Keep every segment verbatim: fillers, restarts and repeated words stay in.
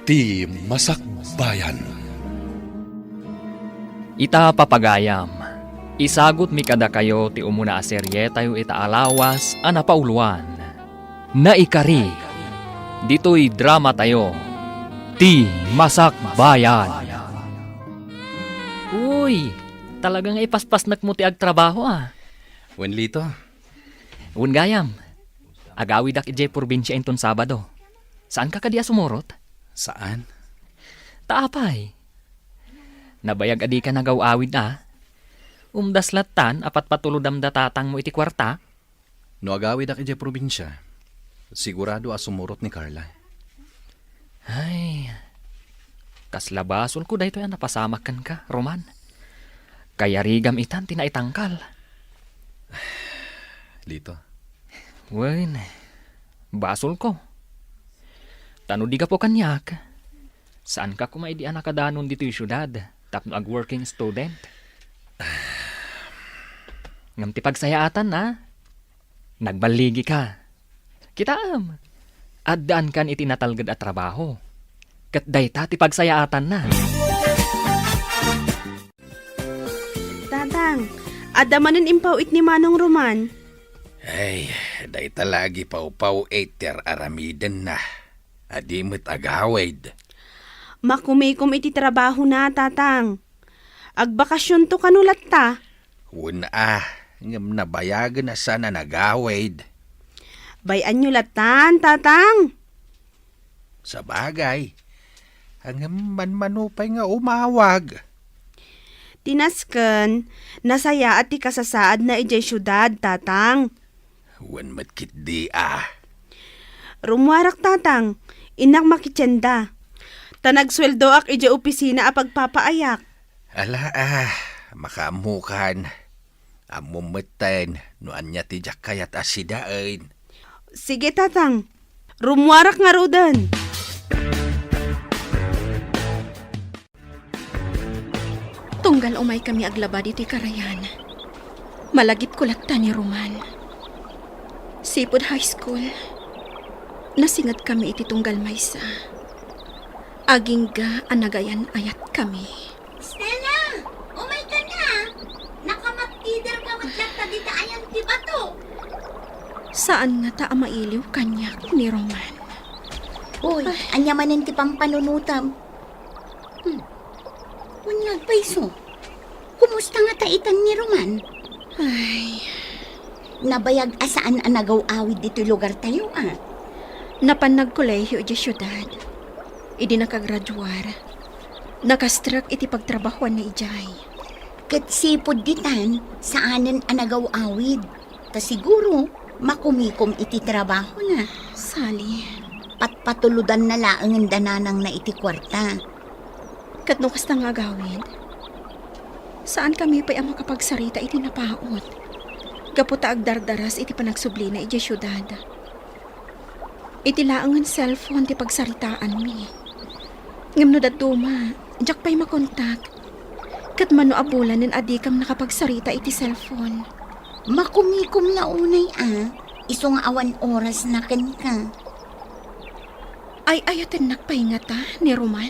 Ti Masakbayan. Ita, papagayam, isagutmi kadakayo ti umuna a serietayo ita a lawas a napauloan. Naikari, ditoy dramatayo, Ti Masakbayan. Uy, talaga nga ipaspasnekmo ti agtrabaho, a. Wen, Lito. Wen, gayam, agawidak idiay probinsia inton Sabado. Saanka kadi a sumurot? Saan. Ta apay? Nabayag a dika nagaw-awid, a? Umdas lattan a patpatulodam da tatangmo iti kuarta? No agawidak idiay probinsia, sigurado a sumurot ni Carla. Ay, kasla basolko daytoy a napasamak kenka, Roman. Kayarigam itan ti naitangkal. Lito. Wen, basolko. Ta no di gapu kaniak, saanka koma idi a nakadanon ditoy siudad tapno ag-working student. Ngem ti pagsayaatanna, nagballigika. Kitaem, addaankan iti natalged a trabaho. Ket dayta ti pagsayaatanna. Tatang, adda manen impaw-it ni Manong Roman. Ay, dayta la agipawpaw-it ti ar-aramidenna. A di met agawid. Makumikom iti trabahona, Tatang. Agbakasionto kano latta? Wen a, ngem nabayagen a saan a nagawid. Bay-anyo lattan, Tatang. Sabagay, ngem manmano pay nga umawag. Ti nasken, nasayaat ti kasasaadna idiay siudad, Tatang. Wen met ketdi a. Rummuarak, Tatang. Innak makitienda. Ta nagsueldoak idiay opisina a pagpapaayak. Ala a, makaammokan. Ammom metten no ania ti diak kayat a sidaen. Sige, Tatang. Rummuarak ngaruden. Tunggal umaykami aglaba ditoy karayan, malagipko latta ni Roman. Sipud high school, nasingedkami iti tunggal maysa. Agingga a nagayan-ayatkami. Stella, umayka na. Nakamattider ka met latta dita ayan ti bato. Saan ngata a mailiw kaniak ni Roman. Uy, ania manen ti pampanunotam? Hmm. Wen nga agpayso. Kumusta ngata itan ni Roman? Ay. Nabayag a saan a nagaw-awid ditoy lugartayo, a. Napan nagkolehiyo idiay siudad. Idi nakagraduar, nakastrek iti pagtrabahuanna idiay. Ket sipud ditan, saanen a nagaw-awid. Ta siguro, makumikom iti trabahona. Sali. Patpatulodanna laengen da nanangna iti kuarta. Ket no kasta nga agawid, saankami pay a makapagsarita iti napaut, gapu ta agdardaras iti panagsublina idiay siudad. Iti laengen cellphone ti pagsaritaanmi. Ngem no dadduma, diak pay makontak. Ket mano a bulanen a dikam nakapagsarita iti cellphone. Makumikom la unay a, isu nga awan orasna kenka. Ay-ayatennak pay ngata ni Roman?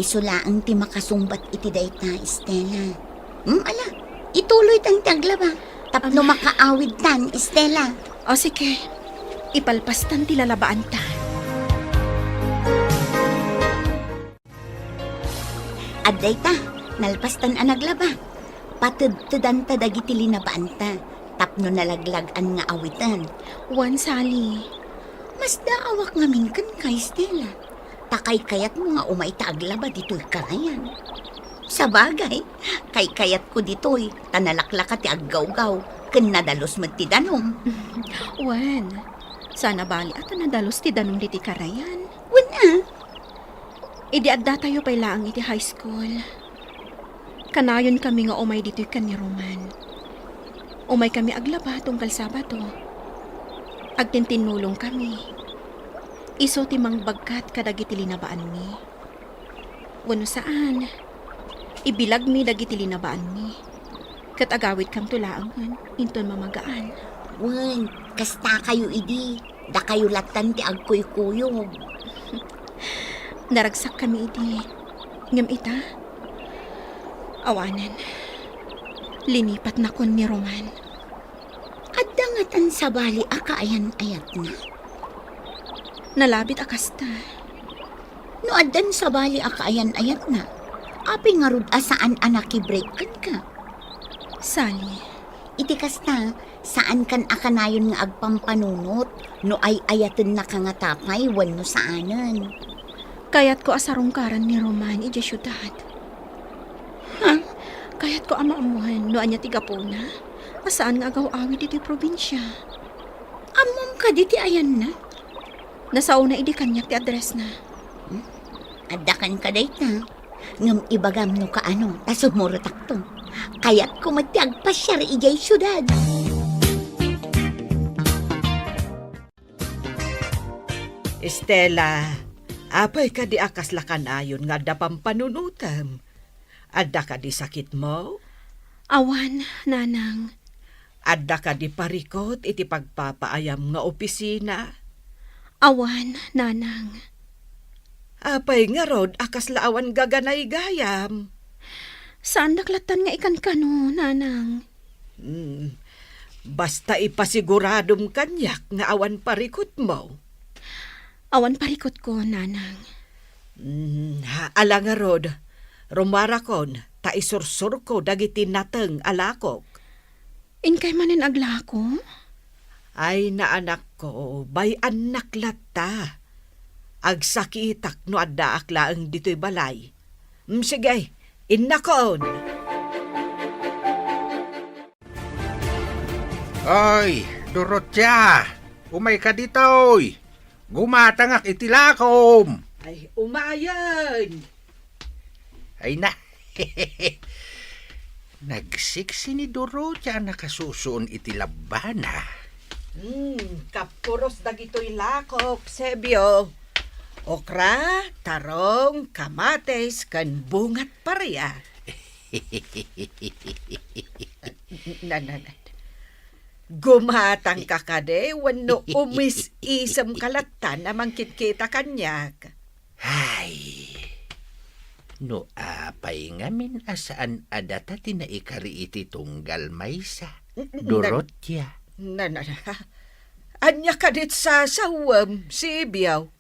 Isu laeng ti makasungbat iti dayta, Stella. Hmm, ala, ituloytan ti aglaba. Tapno makaawidtan, Stella. O, sige. Ipalpastan ti lalabaanta. Adda ita, nalpastan a naglaba. Patedtedanta dagiti linabaanta tapno nalaglag-an nga awiten. Wen, Sally. Masdaawak ngamin kenka, Stella. Ta kaykayatmo nga umay ta aglaba ditoy karayan. Sabagay, kaykayatko ditoy, ta nalaklaka ti aggawgaw, ken nadalus met ti danum. Wen, saan a bali a ta nadalus ti danum ditoy karayan. Wen a. Idi addatayo pay laeng iti high school, kanayonkami nga umay ditoy ken ni Roman. Umaykami aglaba tunggal Sabado. Agtintinnulongkami. Isu ti mangbagkat kadagiti linabaanmi. Wenno saan, ibilagmi dagiti linabaanmi. Ket agawidkamto laengen inton mamagaan. Wen, kastakayo idi, dakayo lattan ti agkuykuyog. Naragsakkami idi. Ngem ita, awanen. Linipatnakon ni Roman. Adda ngatan sabali a kaayan-ayatna? Nalabit a kasta. No addan sabali a kaayan-ayatna, apay ngarud a saan a nakibreak kenka? Sally. Iti kasta, saankan a kanayon nga agpampanunot no ay-ayatennaka ngata pay wenno saanen. Kayatko a sarungkaran ni Roman idiay siudad. Ha? Kayatko a maammoan no ania ti gapuna a saan nga agaw-awid iti probinsia. Ammom kadi ti ayanna? Nasaona idi kaniak ti addressna. Hmm? Adda kenka dayta. Ngem ibagam no kaano, ta sumurotakto. Kayatko met ti agpasiar idiay siudad. Estela, apay kadi a kasla kanayon nga adda pampanunotem? Adda kadi sakitmo? Awan, Nanang. Adda kadi parikut iti pagpapaayam nga opisina? Awan, Nanang. Apay ngarud a kasla awan gaganaygayam? Saandak lattan nga ikankano, Nanang. Hmm. Basta ipasiguradom kaniak nga awan parikutmo. Awan parikutko, Nanang. Hmm, ala ngarud, rumuarakon, ta isursurko dagiti nateng a lakok. Inkay manen aglako? Ay, naanakko, bay-annak latta. Agsakitak no addaak laeng ditoy balay. Mm, sige, innakon. Ay, Dorotia, umayka ditoy. Gumatangak iti lakom. Ay, umayen. Ay na. Nagsiksi ni Dorotia a nakasusuon iti labbana. Hmm, kapuros dagitoy lakok, Sebio. Okra, tarong, kamatis, ken bungat paria. Na, na, na. Gumatangka kadi wenno umis-isemka latta a mangkitkita kaniak? Ay, no apay ngamin a saan a data ti naikari iti tunggal maysa, N-, n-, Dorotia? Na, na, na, ania kadit sasawem, Sibiaw?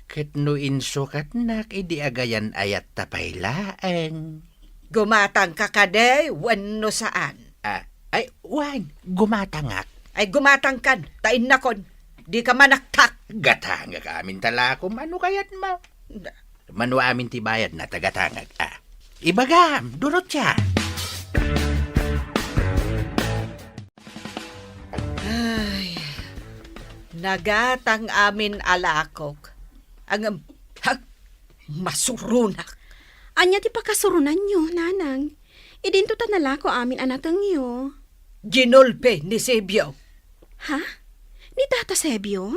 Ket no insukatnak idi agayan-ayatta pay laeng. Gumatangka kadi wenno saan? Ah, ay, wen, gumatangak. Ay, gumatangkan, ta innakon, dika manaktak. Gatangak amin ta lakom, ano kayatmo? Mano amin ti bayadna, ta gatangak, ah. Ibagam, Dorotia. Ay, nagatang amin a lakok. Ngem, ha, masuronak. Ania ti pakasurunanyo, Nanang? Idinto ta nalako amin a natengyo. Ginulpi ni Sebio. Ha? Ni Tata Sebio?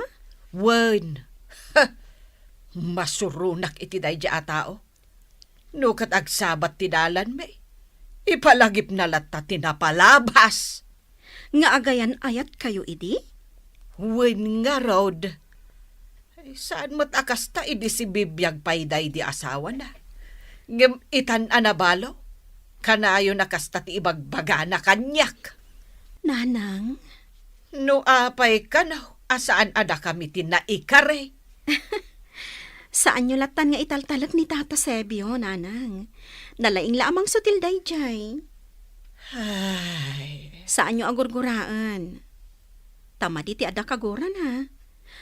Wen. Ha! Masuronak iti daydi a tao. No ket agsabat ti dalanmi, ipalagipna latta ti napalabas. Nga agayan-ayatkayo idi? Wen ngarud. Ay, saan met a kasta idi sibibiag pay daydi asawana. Ngem itan a nabalo, kanayon a kasta ti ibagbagana kaniak. Nanang? No apay kano a saan a dakami ti naikari? Saanyo lattan nga italtalek ni Tata Sebio, Nanang. Nalaing la a mangsutil daydiay. Ay. Saanyo a gurguraen. Ta madi ti adda kaguran, ha?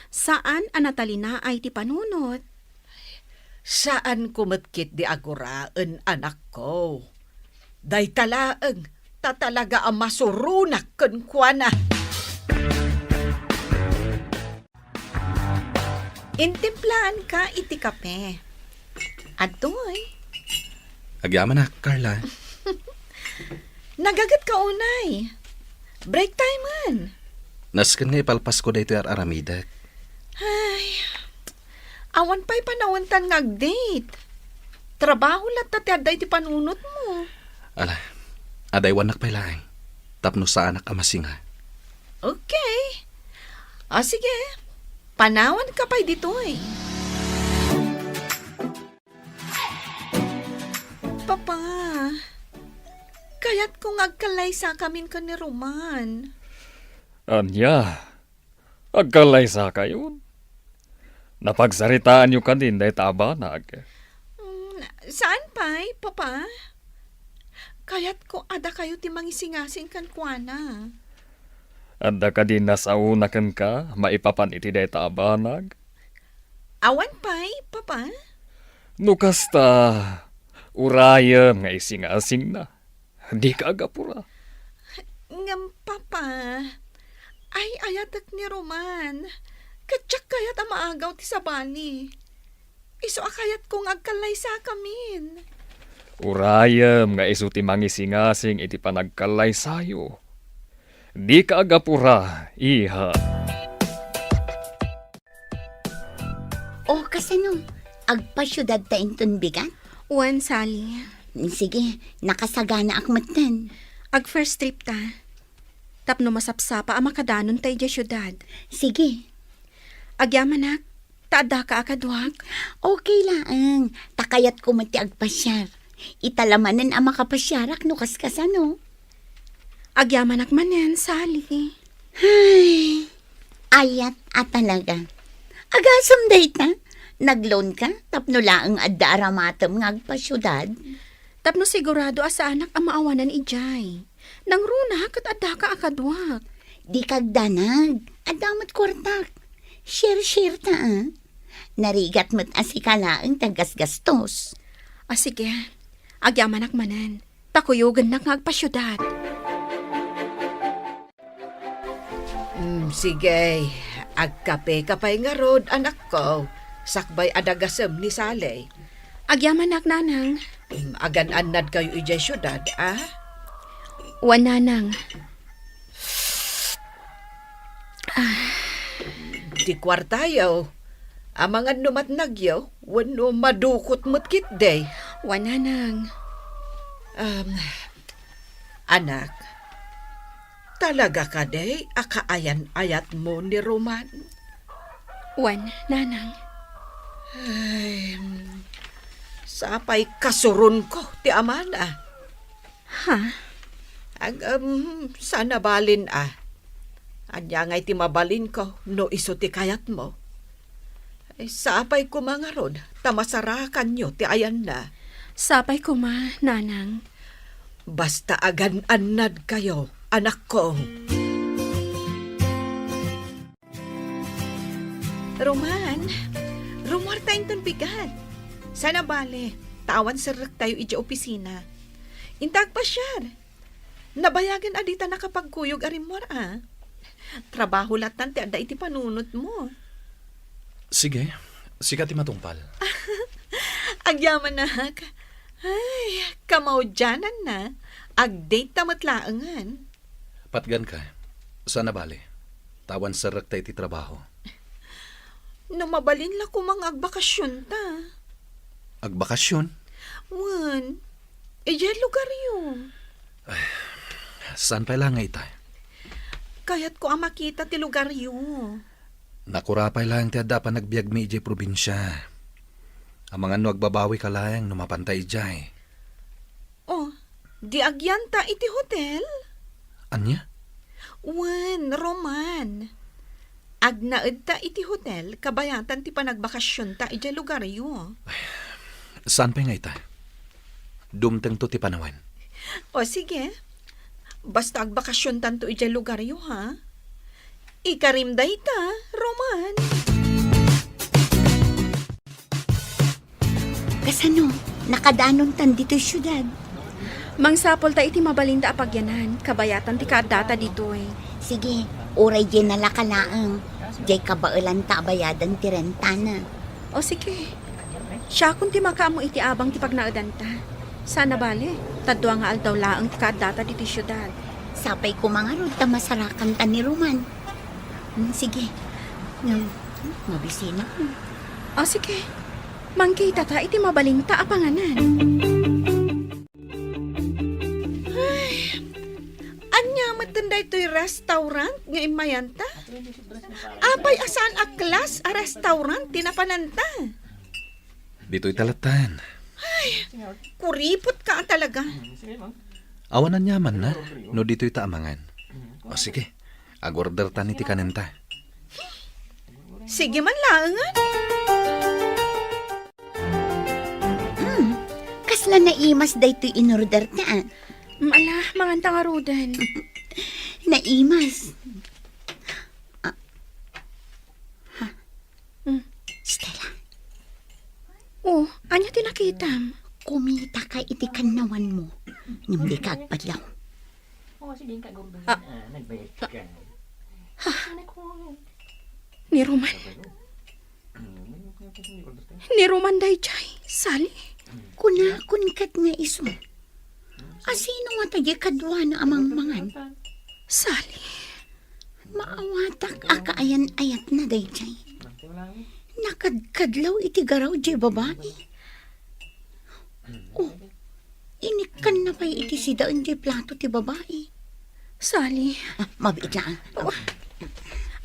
Saan a natalinaay ti panunot. Saanko met ketdi a guraen, anakko. Dayta laeng, ta talaga a masuronak kenkuana. Intimplaanka iti kape. Adtoy. Agyamanak, Carla. Nagagetka unay. Break time man. Nasken nga ipalpasko daytoy ar-aramidek. Ay, awan pay panawentan nga ag-date. Trabaho latta ti adda iti panunotmo. Ala, adaywannak pay laeng. Tapno saanak a masinga. Okay. O, sige. Panawanka pay ditoy. Kayatko nga agkallaysakamin ken ni Roman. Ania? Agkallaysakayon? Napagsaritaanyo kadin dayta a banag? Mm, saan pay, Papa? Kayatko a dakayo ti mangisingasing kenkuana. Adda kadi nasaona kenka maipapan iti dayta a banag? Awan pay, Papa. No kasta, urayem nga isingasingna. Dika agapura. Ngem, Papa, ay-ayatek ni Roman. Ket diak kayat a maagaw ti sabali. Isu a kayatko nga agkallaysakamin. Urayem nga isu ti mangisingasing iti panagkallaysayo. Dika agapura, iha. O, kasano? Agpasiudad ta inton bigat? Wen, Sally. Sige, nakasaganaak metten. Ag-first trip ta. Tapno masapsapa a makadanon ta idiay siudad. Sige. Agyamanak, ta addaka a kaduak? Okay laeng. Ta kayatko met ti agpasiar. Ita la manen a makapasiarak no kaskasano. Agyamanak manen, Sally. Ay, ayat a talaga. Agasem dayta, nag-loan ka tapno laeng adda aramatem nga agpasiudad? Tapno sigurado a saanak a maawanan idiay. Nangruna ket addaka a kaduak. Dika agdanag, adda met kuartak. Share-share ta, a. Narigat met a sika laeng ti aggasgastos. A, sige. Agyamanak manen. Ta kuyogennak nga agpasiudad. Mm, sige. Agkapeka pay ngarud, anakko. Sakbay a dagasem ni Sally. Agyamanak, Nanang. Mm, agan-annadkayo idiay siudad, a? Wen, Nanang. Ti kuartayo, amangan no matnagyo, wenno madukot met ketdi. Wen, Nanang. Um, anak, talaga kadi a kaayan-ayatmo ni Roman? Wen, Nanang. Ay, sapay kasuronko ti amana. Ha? Ag-, um, saan a balin a. Ania ngay ti mabalinko no isu ti kayatmo? Ay, sapay koma ngarud ta masarakanyo ti ayanna. Sapay koma, Nanang. Basta agan-annadkayo, anakko. Roman, rummuarta inton bigat. Saan a bale, ta awan serrektayo idiay opisina. Inta agpasiar. Nabayagen a dita nakapagkuyog a rimmuar, a. Trabaho lattan ti adda iti panunotmo. Sige, sika ti matungpal. Agyamanak. Ay, kamaudiananna. Ag-date ta met laengen. Patganka, saan a bale. Ta awan serrekta iti trabaho. No mabalin la koma nga agbakasionta. Agbakasion? Wen, idiay lugaryo. Ay, saan pay la nga ita? Kayatko a makita ti lugaryo. Nakura pay laeng ti adda a panagbiagmi idiay probinsia. Amangan no agbabawika laeng no mapanta idiay. Oh, di agyanta iti hotel? Ania? Wen, Roman. Agnaedta iti hotel kabayatan ti panagbakasionta idiay lugaryo. Saan pay nga ita? Dumtengto ti panawen. O, sige. Basta agbakasiontanto idiay lugaryo, ha? Ikarim dayta, Roman. Kasano? Nakadanontan ditoy siudad? Mangsapulta iti mabalinda a pagyanan, kabayatan ti kaaddata ditoy. Sige, uray diay nalaka laeng. Diay kabaelanta a bayadan ti rentana. O sige. Siakon ti makaammo iti abang ti pagnaedanta. Saan a bale, ta dua nga aldaw laeng ti kaaddata ditoy siudad. Sapay koma ngarud ta masarakanta ni Roman. Hmm, sige. Ngem, hmm, mabisina ko. O, sige. Mangkitata iti mabalinta a panganan. Ay, ania metten daytoy restaurant nga immayanta? Apay a saan a class a restaurant ti napananta? Ditoy ta lattan. Ay, kuripot ka talaga. Awan aniamanna no ditoyta a mangan. O sige, agordertan iti kanenta. Sige man laengen. Mm, kasla naimas daytoy inorderta, ah. Mm, ala, manganta ngaruden. Naimas. Ah. Ha? Mm. Stella. Oh, ania ti nakitam? Kumitaka iti kannawanmo, ngem dika agpadlaw. Ah. Ni Roman. Ni Roman daydiay, Sally. Kunakon ket nga isu. Asino ngata diay kaduana a mangmangan? Sally. Maawatak a kaayan-ayatna daydiay. Nakadkadlaw iti garaw diay babai. Oh, inikkanna pay iti sidaen diay plato ti babai. Sally. Ah, mabiit lang. Oh.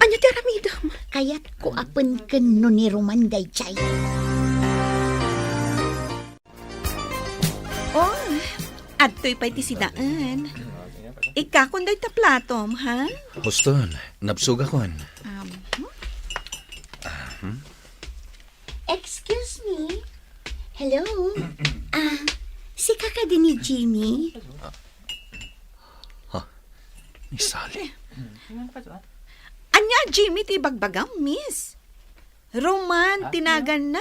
Ania ti aramidem? Kayatko a penken no ni Roman daydiay. Oh, adtoy pay ti sidaen. Ikkakon dayta platom, ha? Huston, nabsugakon. Um, hmm? Ah, hmm? Excuse me? Hello? Ah, sika kadi ni Jimmy? Ha? Ni Sally? Ania, Jimmy, ti ibagbagam, miss? Roman ti naganna.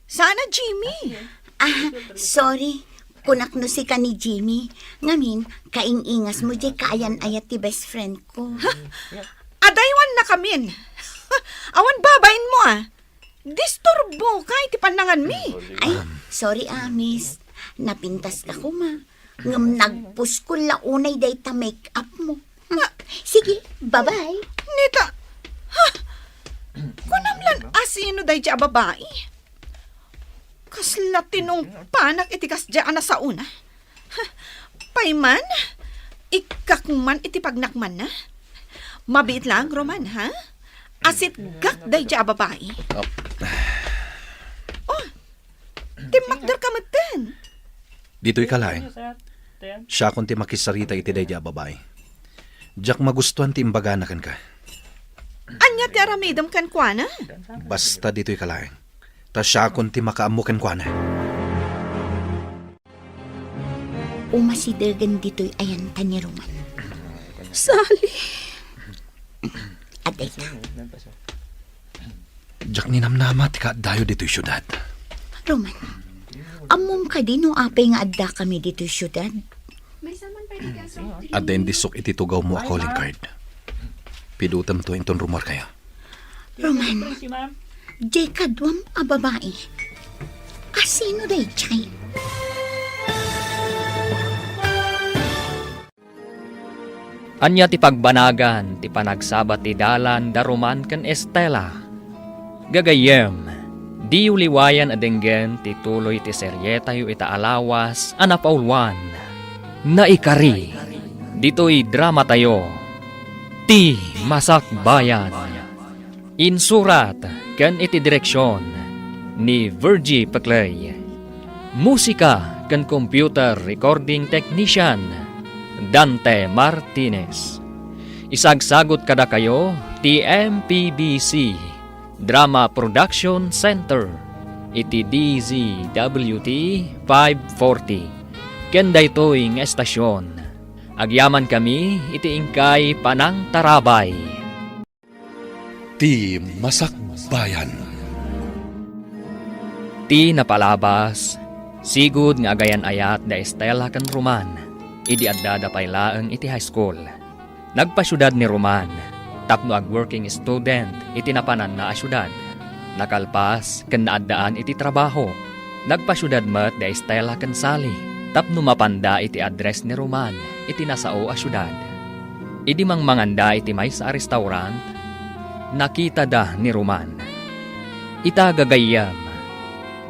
Saan a Jimmy? Ah, sorry. Kunak no sika ni Jimmy. Ngamin, kaing-ingasmo diay kaayan-ayat ti best friend ko. Ha? Adaywannakamin. Awan babainmo, ah. Disturboka iti pannanganmi. Ay, sorry, ah, miss. Napintaska koma. Ngem nagpuskol la unay dayta make-up mo. Ah. Sige, bye-bye. Nita, ha? Kunam lan asino daydiay a babai? Kasla tinungpanak iti kasdiay a nasaona. Ha? Pay man, ikkak man iti pagnakmanna. Mabiit lang, Roman, ha? Asitgak daydiay a babai. Oh. Oh, timmakderka metten. Ditoyka laeng. Siakon ti makisarita iti daydiay a babai. Diak magustuan ti imbagana kenka. Ania ti aramidem kenkuana? Basta ditoyka laeng. Ta siakon ti makaammo kenkuana. Umasidegen ditoy ayanta ni Roman. Sally. Adda ita. Diak ninamnama ti kaaddayo ditoy siudad. Roman, ammom kadi no apay nga addakami ditoy siudad? Adda indisok iti tugawmo a calling card. Pidutemto inton rumuarkayo. Roman, diay kaduam a babai. Asino daydiay? Ania ti pagbanagan ti panagsabat ti dalan da Roman ken Estela? Gagayyem, diyo liwayan a denggen ti tuloy ti serietayo ita a lawas a napauluan, Naikari, ditoy dramatayo, Ti Masakbayan. Insurat ken iti direksion ni Virgie Peclay. Musika ken computer recording technician, Dante Martinez. Isagsagut kadakayo ti M P B C Drama Production Center iti D Z W T five forty. Ken daytoy nga estasion, agyamankami iti inkay panangtarabay. Ti Masakbayan. Ti napalabas, sigud nga agayan-ayat da Estela ken Roman idi addada pay laeng iti high school. Nagpasiudad ni Roman tapno ag-working student iti napananna a siudad. Nakalpas ken naaddaan iti trabaho. Nagpasiudad met da Estela ken Sally tapno mapanda iti address ni Roman iti nasao a siudad. Idi mangmanganda iti maysa a restaurant, nakitada ni Roman. Ita gagayyem,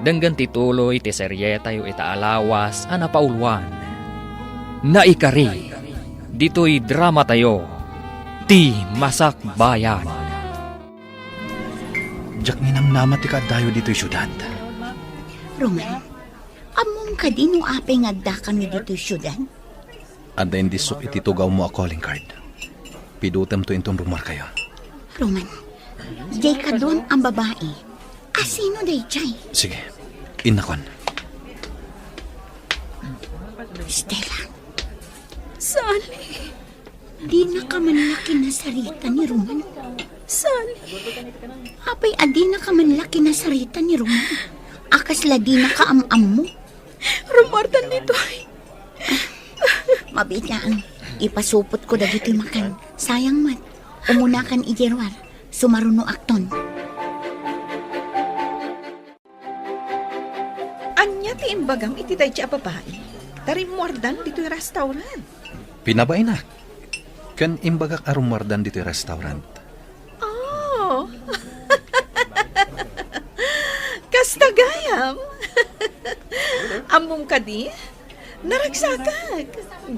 denggen ti tuloy ti serietayo ita a lawas a napauluan, Naikari, ditoy dramatayo, Ti Masakbayan. Diak ninamnama ti kaaddayo ditoy siudad. Roman, ammom kadi no apay nga addakami ditoy siudad? Adda indisso iti tugawmo a calling card. Pidutemto inton rummuarkayo. Roman, diay kaduam a babai. Asino daydiay? Sige, innakon. Stella. Sally. Dinaka man la kinasarita ni Roman. Sally. Apay a dinaka man la kinasarita ni Roman? A kasla dinaka am-ammo? Rummuartan ditoy. Mabiit laeng. Ipasupotko dagitoy makan. Sayang met. Umunakan idiay ruar. Sumarunoakton. Ania ti imbagam iti daydi a babai? Ta rimmuardan ditoy restaurant. Pinabainak. Ken imbagak a rummuardan ditoy restaurant. Oh. Kasta gayam. Ammom kadi? Naragsakak.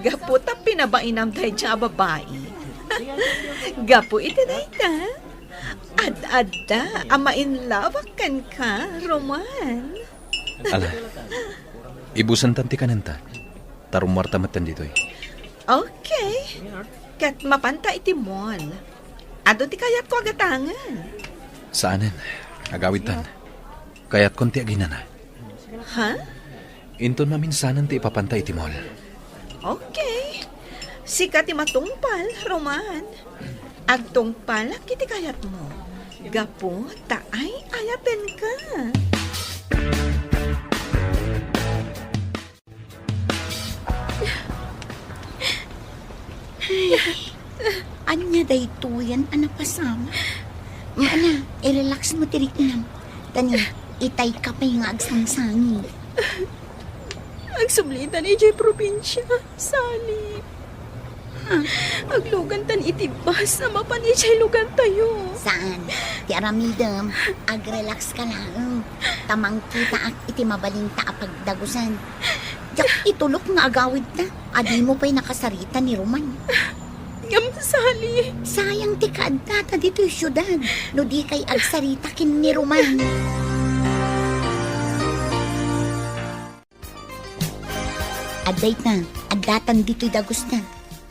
Gapu ta pinabainam daydi a babai. Gapu iti dayta, ad-adda a ma-in love-ak kenka, Roman. Ala, ibusentan ti kanenta. Ta rummuarta metten ditoy. Okay. Ket mapanta iti mall. Adu ti kayatko a gatangen. Saanen. Agawidtan. Kayatkon ti aginana. Ha? Inton maminsanen ti ipapanta iti mall. Okay. Sika ti matungpal, Roman. Agtungpalak iti kayatmo. Gapu ta ay-ayatenka. Ay, ania daytoyen a napasamak? Maana, i-relax mo ti riknam. Tani, itay ka pay nga agsangsangi. Agsublitan idiay probinsia, Sally. Ha? Aglugantan iti bus a mapan idiay lugartayo. Saan? Ti aramidem, agrelax ka laeng. Ta mangkitaak iti mabalinta a pagdagusan. Diak itulok nga agawidta. A dimo pay nakasarita ni Roman. Ngem, Sally. Sayang ti kaaddata ditoy siudad no di kay agsarita ken ni Roman. Adda ita, addatan ditoy dagusta.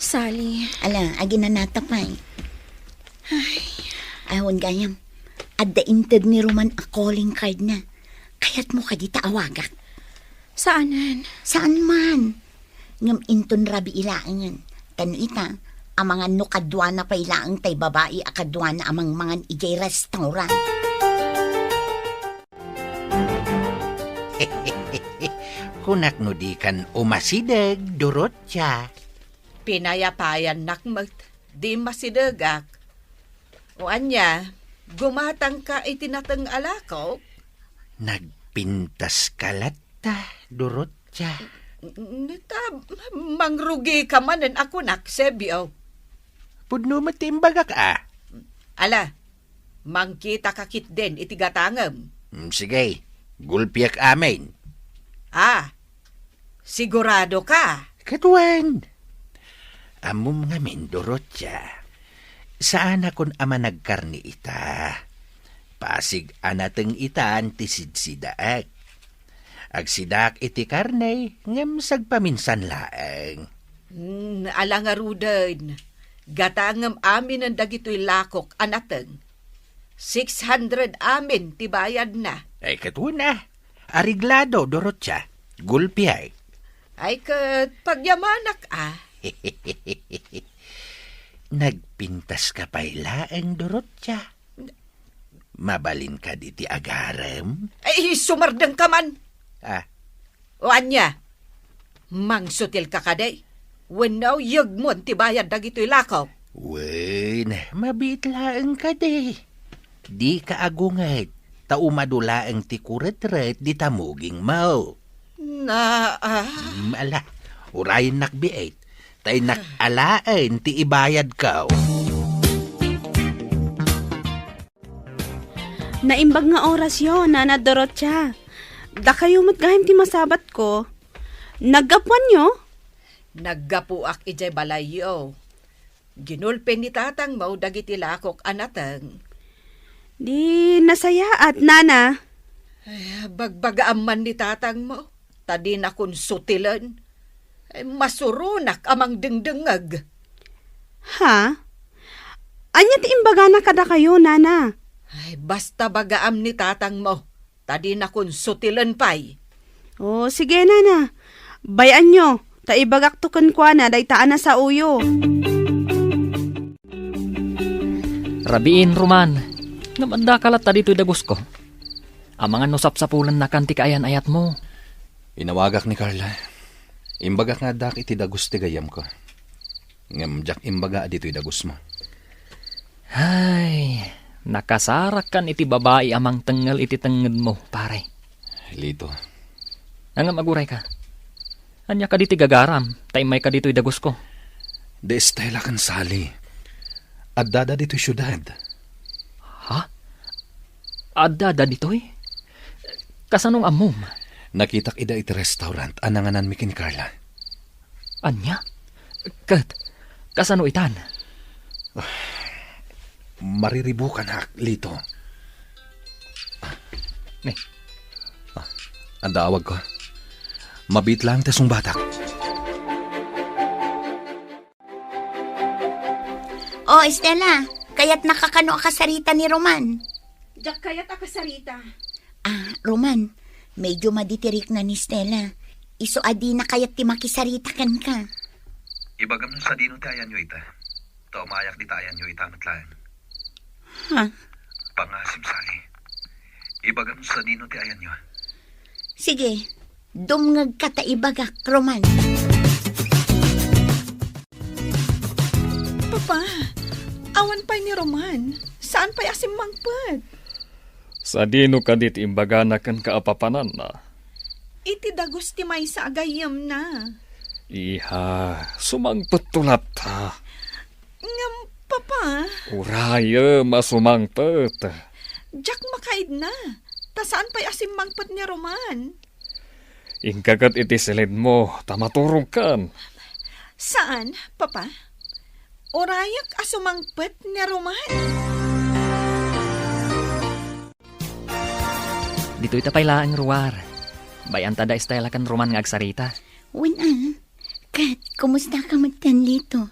Sally. Ala, aginanata pay. Ay. Awan gayam. Adda inted ni Roman a calling card na. Kayatmo kadi ta awagak? Saanen. Saan man. Ngem inton rabii laengen. Ken ita, amangan no kaduana pay laeng tay babai a kaduana a mangmangan idiay restaurant. Kunak no dikan umasideg, Dorotia. Pinayapayannak met, di masidegak. O ania, gumatangka iti nateng a lakok? Nagpintaska latta, Dorotia. N-, n-, ta, mangrugika manen a kunak, Sebio. Pudno met ti imbagak a. Ala, mangkitaka ketdin iti gatangem. Mm, sige, gulpiak amin. Ah, sigurado ka? Ket wen. Ammom ngamin, Dorotia. Saanakon a managkarne ita. Pasig a nateng itan ti sidsidaek. Agsidaak iti karne, ngem sagpaminsan laeng. Hmm, ala ngaruden. Gatangem aminen dagitoy lakok a nateng. Six hundred amin ti bayadna. Ay, ket wen a. Areglado, Dorotia. Gulpiay. Ay, ket pagyamanak a. Nagpintaska pay laeng, Dorotia. Mabalin kadi ti agarem? Ay, sumardengka man. Ah. O ania? Mangsutilka kadi? Wenno yegmon ti bayad dagitoy lakok? Wen, mabiit laeng kadi. Dika agunget, ta umadu laeng ti kuretret dita mugingmo. Na, ah. Mm, ala, urayennak biit, ta innak alaen ti ibayadko. Naimbag nga orasyo, Nana Dorotia. Dakayo met gayam ti masabatko. Naggapuanyo? Naggapuak idiay balayyo. Ginulpi ni tatangmo dagiti lakok a nateng. Di nasayaat, Nana. Ay, bagbagaam man ni tatangmo, ta dinakon sutilen. Ay, masuronak a mangdengdengngeg. Ha? Ania ti imbagana kadakayo, nana? Ay, basta bagaam ni tatangmo, ta dinakon sutilen pay. O, sige, nana. Bay-anyo, ta ibagakto kenkuana dayta a nasaoyo. Rabiin, Roman. Ngem addaka latta ditoy dagusko. Amangan no sapsapulennakan ti kaayan-ayatmo. Inawagak ni Carla. Imbagak nga addak iti dagus ti gayyemko. Ngem diak imbaga a ditoy dagusmo. Ay, nakasarakkan iti babai a mangtengngel iti tengngedmo, pare. Lito. Ngem agurayka. Ania kadi ti gagaram, ta immayka ditoy dagusko? Di Estela ken Sally. Addada ditoy siudad. Ha? Addada ditoy? Kasano nga ammom? Nakitak ida iti restaurant a nangananmi ken Carla. Ania? Ket, kasano itan? Mariribukanak, Lito. Ne. Ah, adda awagko. Mabiit lang ta sungbatak. O, Estela, kayatnaka kano a kasarita ni Roman? Diak kayat a kasarita. Ah, Roman, medyo madi ti rikna ni Estela. Isu a dina kayat ti makisarita kenka. Ibagam no sadino ti ayanyo ita. Ta umayak dita ayanyo ita met laeng. Ha? Pangasim, Sally. Ibagam no sadino ti ayanyo. Sige, dumngegka ta ibagak, Roman. Papa, awan pay ni Roman. Saan pay a simmangpet? Sadino kadi ti imbagana kenka a papananna? Iti dagus ti maysa a gayyemna. Iha, sumangpetto latta. Ngem, Papa? Urayem a sumangpet. Diak makaidna. Ta saan pay a simmangpet ni Roman? Inka ket iti siledmo, ta maturogkan. Saan, Papa? Urayek a sumangpet ni Roman. Ditoy ta pay laeng ruar. Bay-anta da Estela ken Roman nga agsarita. Wen a, ket kumustaka metten, Lito?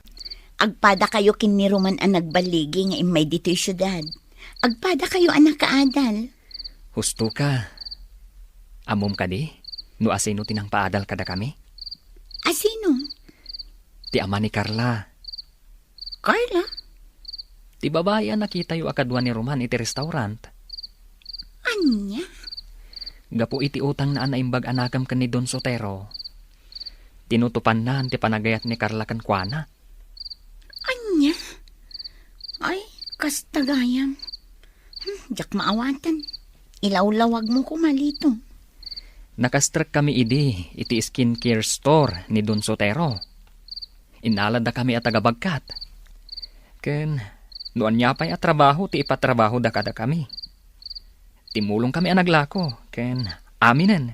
Agpadakayo ken ni Roman a nagballigi nga immay ditoy siudad. Agpadakayo a nakaadal. Husto ka. Ammom kadi no asino ti nangpaadal kadakami? Asino? Ti ama ni Carla. Carla? Ti babai a nakitayo a kadua ni Roman iti restaurant. Ania? Gapu iti utangna a naimbag a nakem ken ni Don Sotero, tinutopanna ti panagayat ni Carla kenkuana. Ania? Ay, kasta gayam. Hmm, diak maawaten. Ilawlawagmo koma, Lito. Nakastrekkami idi iti skincare store ni Don Sotero. Innaladakami a taga-bagkat. Ken no ania pay a trabaho ti ipatrabahoda kadakami. Timmulongkami a naglako ken aminen.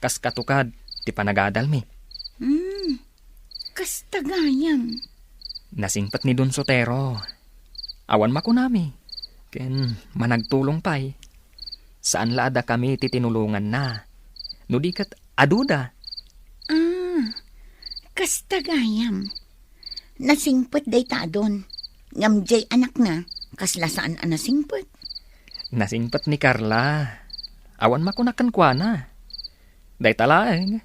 Kas katukad ti panagadalmi. Hmm, kasta gayam. Nasingpet ni Don Sotero. Awan makunami. Ken managtulong pay. Saan la a dakami ti tinulonganna. No di ket aduda. Ah, kasta gayam. Nasingpet dayta a Don. Ngem diay anakna, kasla saan a nasingpet. Nasingpet ni Carla. Awan makuna kenkuana. Dayta laeng.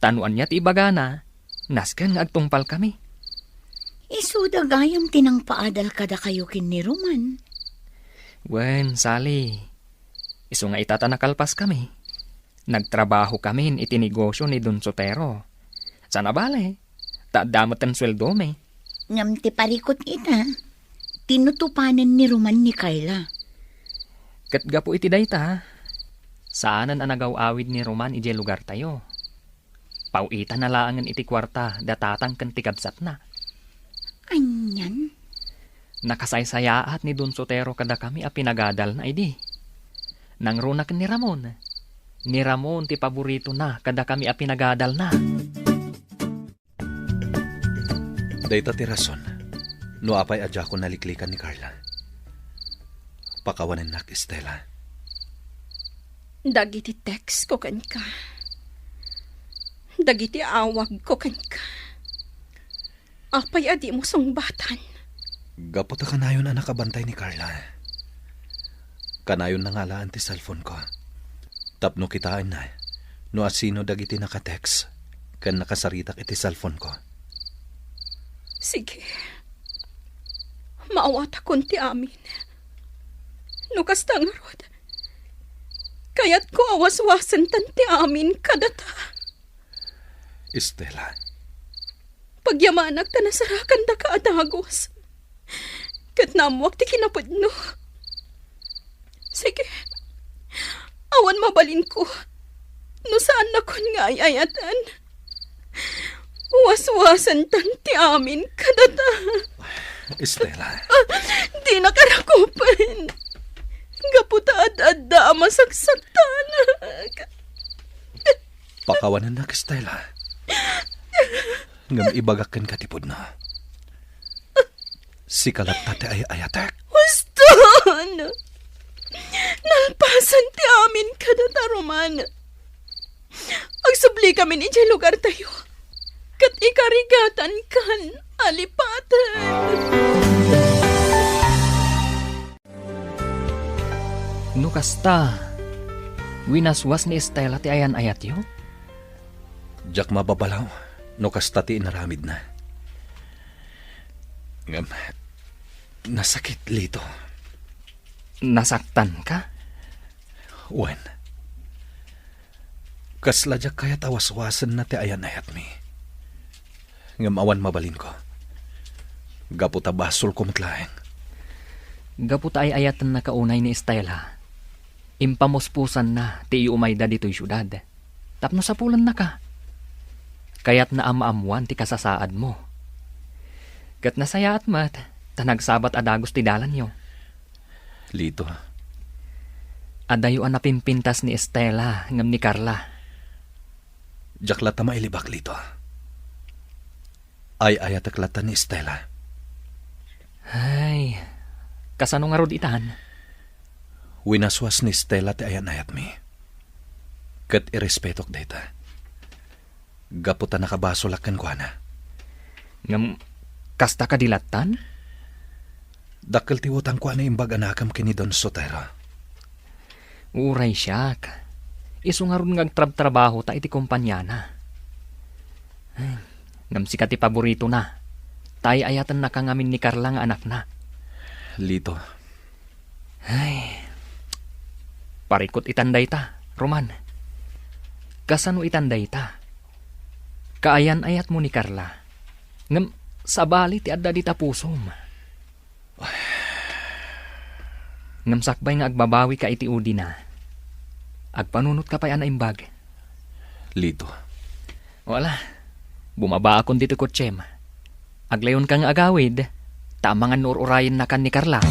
Ta no ania ti ibagana, nasken nga agtungpalkami. Isuda gayam ti nangpaadal kadakayo ken ni Roman. Wen, Sally. Isu nga ita ta nakalpaskami. Nagtrabahokamin iti negosio ni Don Sotero. Sana bale, ta adda metten sueldomi. Ngem ti parikut ita, tinutopanen ni Roman ni Carla. Ket gapu iti dayta, saanen a nagaw-awid ni Roman idiay lugartayo. Paw-itana laengen iti kuarta da tatang ken ti kabsatna. Anian? Nakasaysayaat ni Don Sotero kadakami a pinagadalna idi. Nangruna ken ni Ramon. Ni Ramon ti paboritona kadakami a pinagadalna. Dayta ti rason no apay a diakon naliklikan ni Carla. Pakawanennak, Estela. Dagiti text ko kenka. dagiti awagko kenka. Apay a dimo sungbatan? Gapu ta kanayon a nakabantay ni Carla. Kanayon na nga alaen ti cellphone ko. Tapno kitaenna no asino dagiti naka-text ken nakasaritak iti cellphone ko. Sige. Maawatakon ti amin. No kasta ngarud, kayatko a waswasentan ti amin kadata. Estela. Pagyamanak ta nasarakandaka a dagus. Ket naammoak ti kinapudno. Sige. Awan mabalinko. No saannakon nga ay-ayaten. Waswasentan ti amin kadata. Estela. Ah, dinaka rakupen. Gapu ta ad-adda a masaksaktanak. Pakawanennak, Estela. Ngem ibagak kenka ti pudno. Sika latta ti ay-ayatek. Huston! Nalpasan ti amin kadata, Roman. Agsubli kamin idiay lugartayo. Ket ikarigatankan a lipaten. No kasta, winaswas ni Estela ti ayan-ayatyo? Diak mababalaw no kasta ti inaramidna. Ngem, nasakit, Lito. Nasaktanka? Wen, kasla diak kayat a waswasenna ti ayan-ayatmi. Ngem awan mabalinko. Gapu ta basolko met laeng. Gapu ta ay-ayatennaka unay ni Estela, impamuspusanna ti iumayda ditoy siudad tapno sapulennaka. Kayatna a maammoan ti kasasaadmo. Ket nasayaat met ta nagsabat a dagus ti dalanyo. Lito. Adayo a napimpintas ni Estela ngem ni Carla. Diak latta mailibak, Lito. Ay-ayatek latta ni Estela. Ay, kasano ngarud itan? Winaswas ni Estela ti ayan-ayatmi. Ket irespetok dayta. Gapu ta nakabasolak kenkuana. Ngem, kasta kadi lattan? Dakkel ti utangko a naimbag a nakem ken ni Don Sotero. Uray siak. Isu ngarud nga agtrabtrabahota iti kompaniana. Ay, ngem sika ti paboritona. Ta ay-ayatennaka ngamin ni Carla nga anakna. Lito. Ay, parikut itan dayta, Roman. Kasano itan dayta? Kaayan-ayatmo ni Carla. Ngem sabali ti adda dita pusom. Ngem sakbay nga agbabawika iti udina, agpanunotka pay a naimbag. Lito. O ala, bumabaakon ditoy kotsem. Aglawonka nga agawid, ta amangan no ur-urayennakan ni Carla.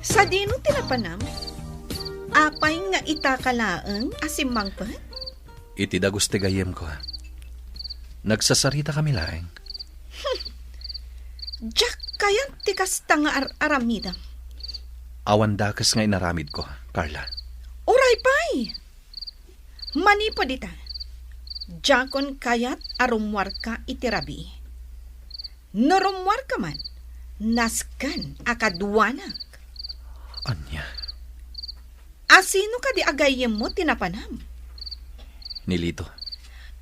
Sadino ti napanam? Apay nga itaka laeng a simmangpet? Iti dagus ti gayyemko. Nagsasaritakami laeng. Diak kayat ti kasta nga ar-aramidem. Awan dakes nga inaramidko, Carla. Uray pay! Manipud ita, diakon kayat a rummuarka iti rabii. No rummuarka man, nasken a kaduanak. Ania? Asino kadi a gayyemmo ti napanam? Ni Lito.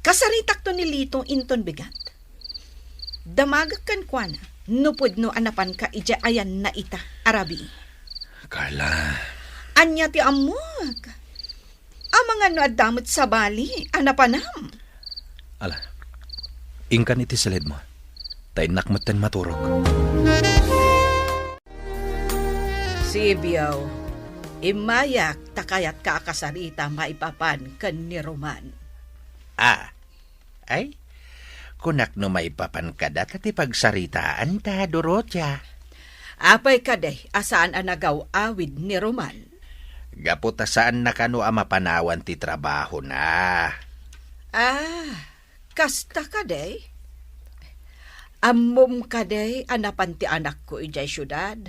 Kasaritakto ni Lito inton bigat. Damagek kenkuana no pudno a napanka idiay ayanna ita a rabii. Carla. Ania ti ammok? Amangan no adda met sabali a napanam. Ala, inkan iti silidmo. Ta innak metten maturog. Sibio, immayak ta kayatka a kasarita maipapan ken ni Roman. Ah, ay, kunak no maipapan kada ta ti pagsaritaanta, Dorotia. Apay kadi a saan a nagaw-awid ni Roman? Gapu ta saanna kano a mapanawan ti trabahona. Ah, kasta kadi? Ammom kadi a napan ti anakko idiay siudad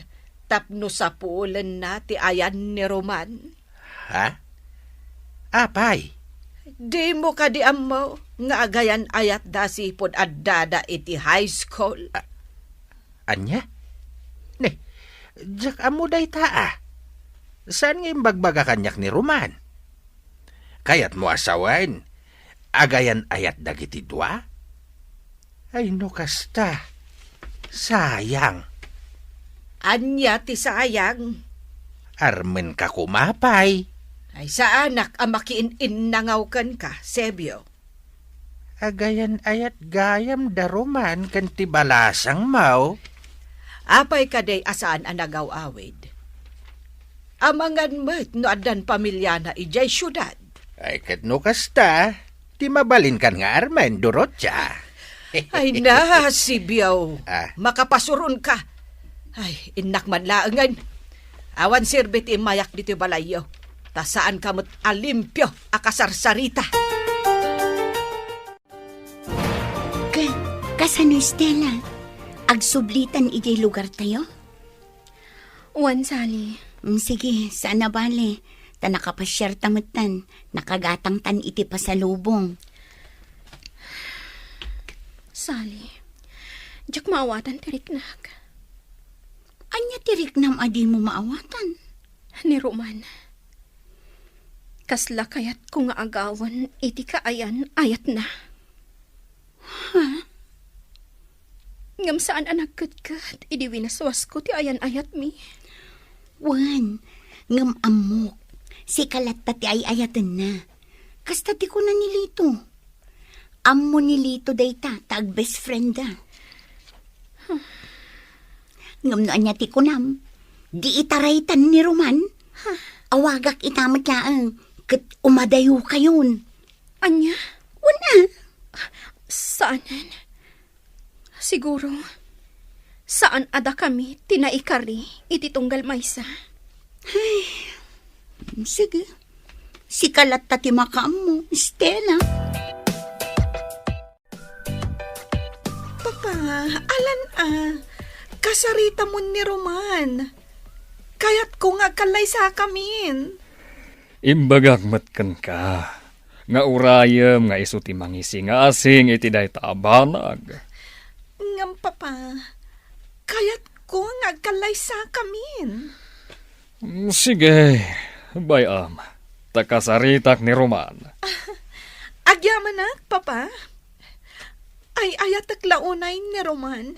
tapno sapulenna ti ayan ni Roman? Ha? Apay? Dimo kadi ammo nga agayan-ayatda sipud addada iti high school? A-, ania? Ne, diak ammo dayta a. Saan nga imbagbaga kaniak ni Roman? Kayatmo a sawen, agayan-ayat dagiti dua? Ay, no kasta, sayang. Ania ti sayang? Armenka koma pay. Ay, saanak a makiin-innangaw kenka, Sebio. Agayan-ayat gayam da Roman ken ti balasangmo. Apay kadi a saan a nagaw-awid? Amangan met no addan pamiliana idiay siudad. Ay, ket no kasta, ti mabalinkan nga armen, Dorotia. Ay na, Sebio. Ah. Makapasuron ka. Ay, innak man laengen. Awan serbi ti immayak ditoy balayyo. Ta saanka met a limpio a kasarsarita. Ka-, kasano, Stella? Agsublitan idiay lugartayo? Wen, Sally. Mm, sige, saan a bale. Ta nakapasiarta metten, nakagatangtan iti pasalubong. Sally, diak maawatan ti riknak. Ania ti riknam a dimo maawatan? Ni Roman. Kasla kayatko nga agawen iti kaayan-ayatna. Ha? Ngem saan a nagketket idi winaswasko ti ayan-ayatmi. Wen, ngem ammok, sika latta ti ay-ayatenna. Kasta ti kuna ni Lito. Ammo ni Lito dayta ta agbest friendda. Ngem no ania ti kunam, di itaraytan ni Roman. Awagak ita met laeng, ket umadayokayon. Ania? Wen a. Saanen. Siguro, saan a dakami ti naikari iti tunggal maysa. Ay, sige. Sika latta ti makaammo, Stella. Papa, alan a, kasaritamon ni Roman. Kayatko nga agkallaysakamin. Imbagak met kenka nga urayem nga isu ti mangisingasing iti dayta a banag. Ngem, Papa, kayatko nga agkallaysakamin. Mm, sige, bay-am, ta kasaritak ni Roman. Agyamanak, Papa. Ay-ayatek la unay ni Roman.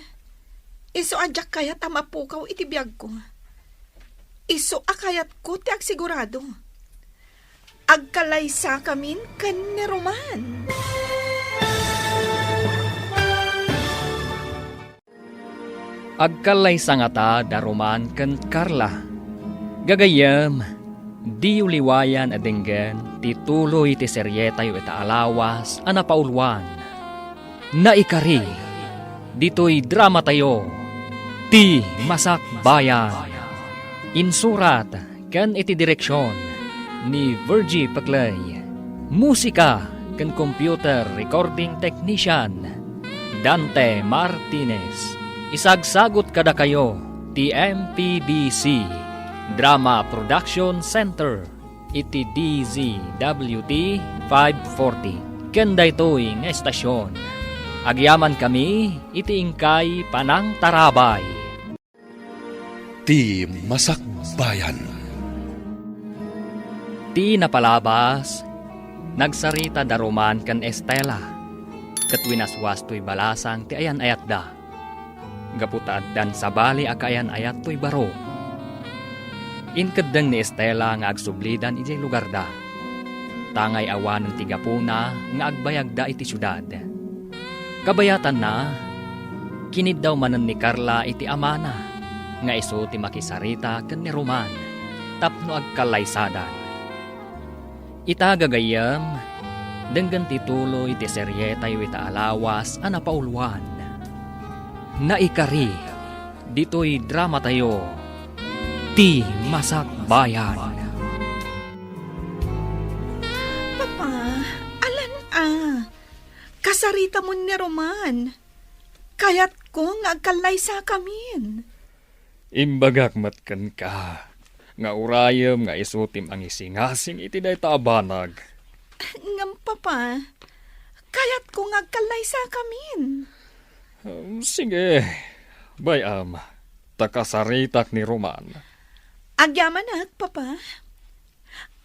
Isu a diak kayat a mapukaw iti biagko. Isu a kayatko ti agsigurado. Agkallaysakamin ken ni Roman. Agkallaysa ngata da Roman ken Carla. Gagayyem, diyo liwayan a denggen ti tuloy ti serietayo ita a lawas a napauluan. Naikari, ditoy dramatayo, Ti Masakbayan. Insurat ken iti direksion ni Virgie Peclay. Musika ken computer recording technician, Dante Martinez. Isagsagut kadakayo ti M P B C Drama Production Center iti D Z W T five forty. Ken daytoy nga estasion, agyamankami iti inkay panangtarabay. Ti Masakbayan. Ti napalabas, nagsarita da Roman ken Estela, ket winaswas toy balasang ti ayan-ayatda. Gapu ta addan sabali a kaayan-ayat toy baro. Inkeddeng ni Estela nga agsublidan idiay lugarda, tangay awanen ti gapuna nga agbayagda iti siudad. Kabayatanna, kiniddaw manen ni Carla iti amana nga isu ti makisarita ken ni Roman tapno agkallaysadan. Ita gagayyem, denggen ti tuloy ti serietayo ita a lawas a napauluan. Naikari, ditoy dramatayo, Ti Masakbayan. Papa, alan a, kasaritamon ni Roman. Kayatko nga agkallaysakamin. Imbagak met kenka nga urayem nga isu ti mangisingasing iti dayta a banag. Ngem, Papa, kayatko nga agkallaysakamin. Um, sige. Bay-am, ta kasaritak ni Roman. Agyamanak, Papa.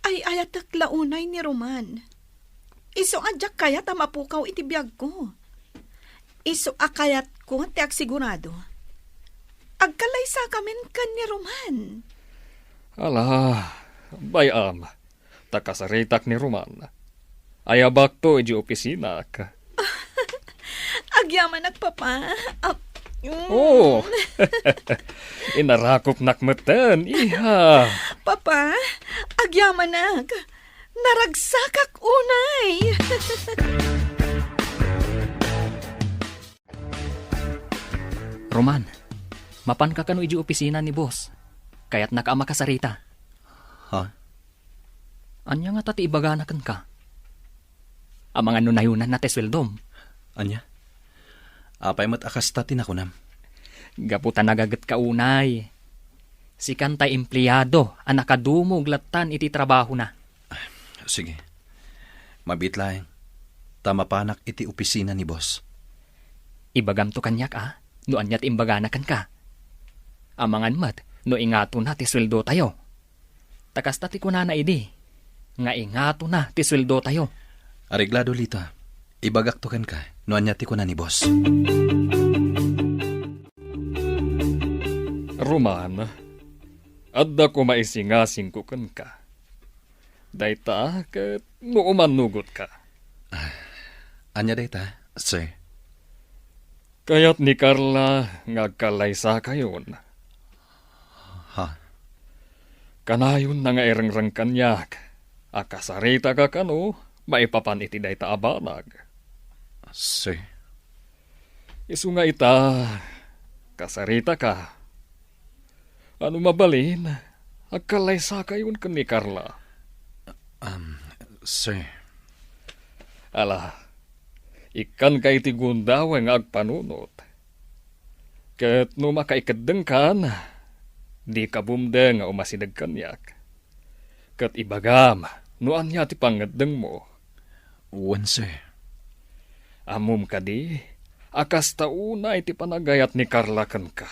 Ay-ayatek la unay ni Roman. Isu a diak kayat a mapukaw iti biagko. Isu a kayatko ti agsigurado. Agkallaysakamin ken ni Roman. Ala, bay-am, ta kasaritak ni Roman. Ayabakto iti opisinak. Agyamanak, Papa. Ah, mm. Oo. Inarakopnak metten, iha. Papa, agyamanak. Naragsakak unay. Roman, mapanka kano iti opisina ni boss? Kayatnaka a makasarita. Ha? Ania ngata ti ibagana kenka? Amangan no nayunanna ti sueldom. Ania? Apay met a kasta ti nakunam? Gapu ta nagagetka unay. Sikan tay empleado a nakadumog lattan iti trabahona. Sige. Mabiit laeng, ta mapanak iti opisina ni boss. Ibagamto kaniak a, no ania ti imbagana kenka. Amangan met no ingatona ti sueldotayo. Ta kasta ti kunana idi, nga ingatona ti sueldotayo. Areglado, Lita. Ibagakto kenka no ania ti kuna ni boss. Roman, adda koma isingasingko kenka. Dayta ket no umannugotka. Ah, ania dayta, sir? Kayat ni Carla nga agkallaysakayon. Ha? Kanayonna nga irengreng kaniak a kasaritaka kano maipapan iti dayta a banag. Sir? Isu nga ita, kasaritaka. Ano mabalin, agkallaysakayon ken ni Carla. Um, sir. Ala, ikkanka iti gundaway nga agpanunot. Ket no makaikeddengkan, dika bumdeng nga umasideg kaniak. Ket ibagam no ania ti pangngeddengmo. Wen, sir. Ammom kadi a kasta unay ti panagayat ni Carla kenka.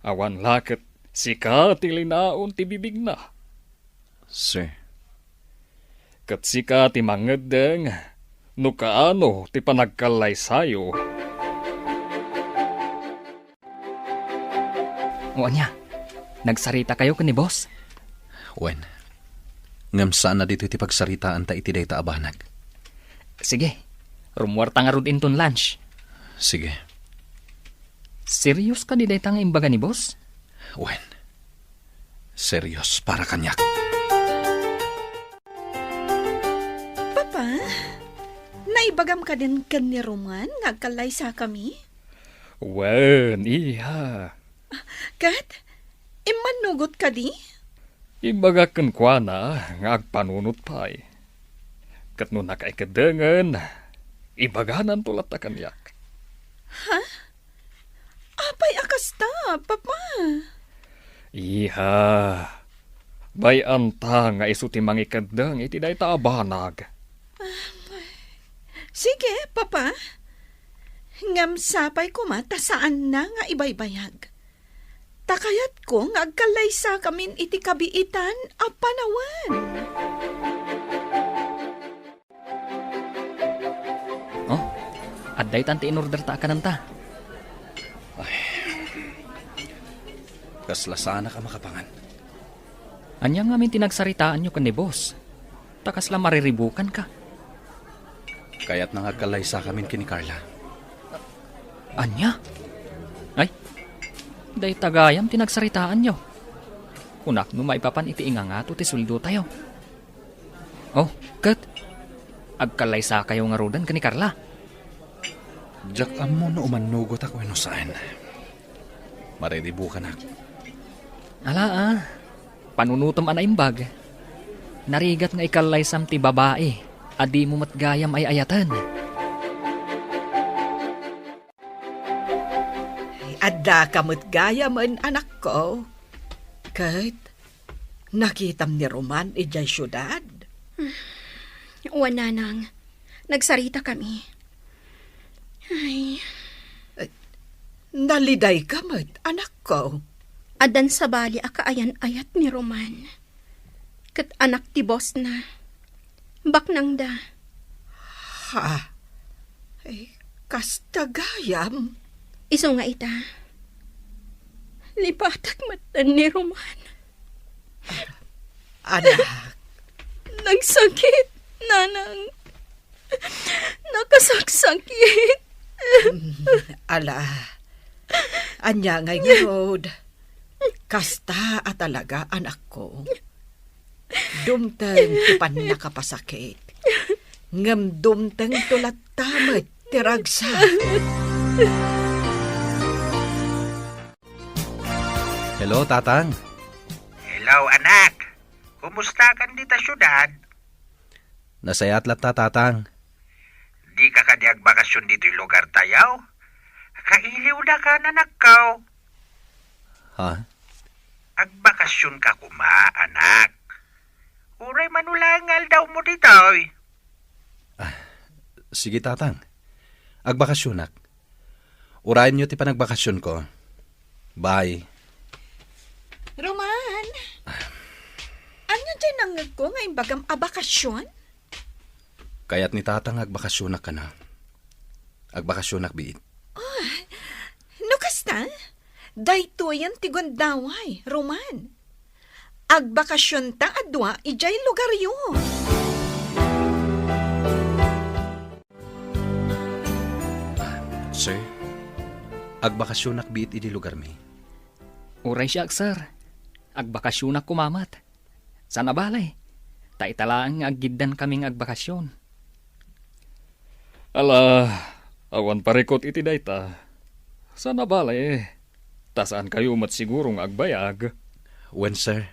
Awan la ket sika ti linaon ti bibigna. Sir. Ket sika ti mangngeddeng no kaano ti panagkallaysayo. O ania, nagsaritakayo ken ni boss? Wen. Ngem saan a ditoy ti pagsaritaanta iti dayta a banag. Sige, rummuarta ngarud inton lunch. Sige. Serious kadi dayta nga imbaga ni boss? Wen. Serious para kaniak. Papa, naibagam kadin ken ni Roman nga agkallaysakami? Wen, iha. Ket, immannugot kadi? Imbagak kenkuana nga agpanunot pay. Ket no nakaikedengen, ibagananto latta kaniak. Ha? Apay a kasta, Papa? Iha, bay-anta nga isu ti mangikeddeng iti dayta a banag. Sige, Papa. Ngem sapay koma ta saanna nga ibaybayag. Ta kayatko nga agkallaysakamin iti kabiitan a panawen. Oh, adda itan ti in-order ta a kananta. Ay. Kasla saanak a makapangan. Ania ngamin ti nagsaritaanyo ken ni boss? Ta kasla mariribukanka. Kayatna nga agkallaysakamin ken ni Carla. Ania? Ay, dayta gayam ti nagsaritaanyo. Kunak no maipapan iti ingangato ti sueldotayo. Oh, ket agkallaysakayo ngaruden ken ni Carla? Diak ammo no umannugotak wenno saan. Mariribukanak. Ala, ah. Panunotem a naimbag. Narigat nga ikallaysam ti babai a dimo met gayam ay-ayaten. Addaka met gayamen, anakko. Ket nakitam ni Roman idiay siudad? Wen, nanang, nagsaritakami. Ay. Nalidayka met, anakko. Addan sabali a kaayan-ayat ni Roman. Ket anak ti bossna. Baknangda. Ha? Ay, kasta gayam? Isu nga ita, lipatak met ni Roman. Anak. Nagsakit, nanang. Nakasaksakit. Ala. Ania ngay ngarud? Kasta a talaga, anakko. Dumteng ti pannakapasakit. Ngem dumtengto latta met ti ragsak. Hello, Tatang. Hello, anak. Kumusta kan dita siudad? Nasayaat latta, Tatang. Dika kadi agbakasyon ditoy lugar tayo? Kailiwda ka, anakko. Ha? Agbakasyon ka koma, anak. Uray mano laeng nga aldaw mo ditoy. Ah, sige, Tatang. Agbakasyonak. Urayenyo ti panagbakasyonko. Bye. Roman, ania diay nangngegko nga imbagam a bakasyon? Kayat ni Tatang nga agbakasyonak kana. Agbakasyonak biit. Oh, no kasta, daytoyen ti gundaway, Roman. Agbakasyonta a dua idiay lugaryo. Sir, agbakasyonak biit idi lugarmi. Uray siak, sir. Agbakasyonak koma met. Saan a bale, ta ita laeng nga aggiddankaming agbakasyon. Ala, awan parikut iti dayta. Saan a bale, ta saankayo met siguro nga agbayag. Wen, sir.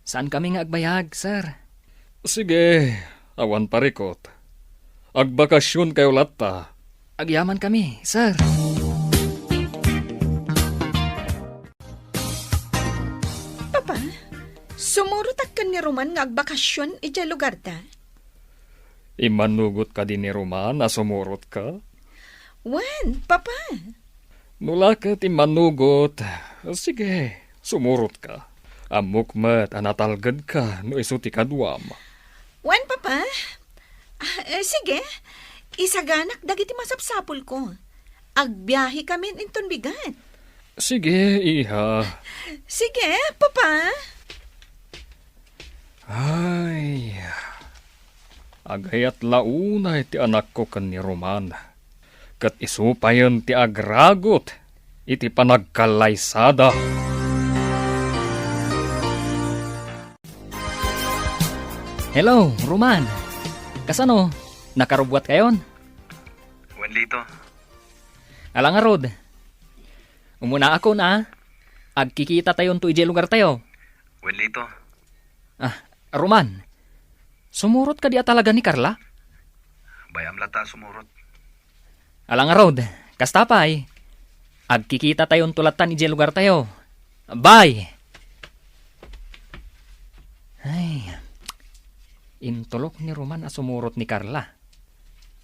Saankami nga agbayag, sir. Sige, awan parikut. Agbakasyonkayo latta. Agyamankami, sir. Papa, sumurotak ken ni Roman nga agbakasyon idiay lugarta? Immanugot kadi ni Roman a sumurotka? Wen, Papa. No la ket immanugot, sige, sumurotka. Ammok met a natalgedka no isu ti kaduam. Wen, Papa. Ah, eh, sige. Isaganak dagiti masapsapulko. Agbiahekamin inton bigat. Sige, iha. Sige, Papa. Ay, agayat la unay ti anakko ken ni Roman. Ket isu payen ti agragut iti panagkallaysada. Hello, Roman. Kasano? Nakarubbuatkayon? Wen, Lito. Ala ngarud. Umunaakon a. Agkikitatayonto idiay lugartayo. Wen, Lito. Ah, Roman. Sumurot kadi a talaga ni Carla? Bay-am latta a sumurot. Ala ngarud, kasta pay. Agkikitatayonto lattan idiay lugartayo. Bye! Ay, intulok ni Roman a sumurot ni Carla.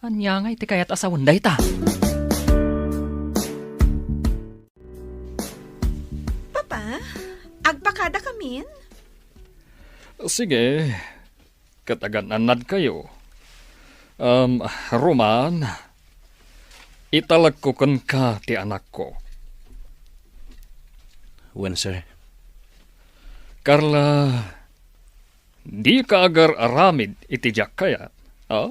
Ania ngay ti kayat a sawen dayta? Papa, agpakadakamin? Sige, ket agan-annadkayo. Um, Roman, italekko kenka ti anakko. Wen, sir. Carla, dika agar-aramid iti diak kayat, a?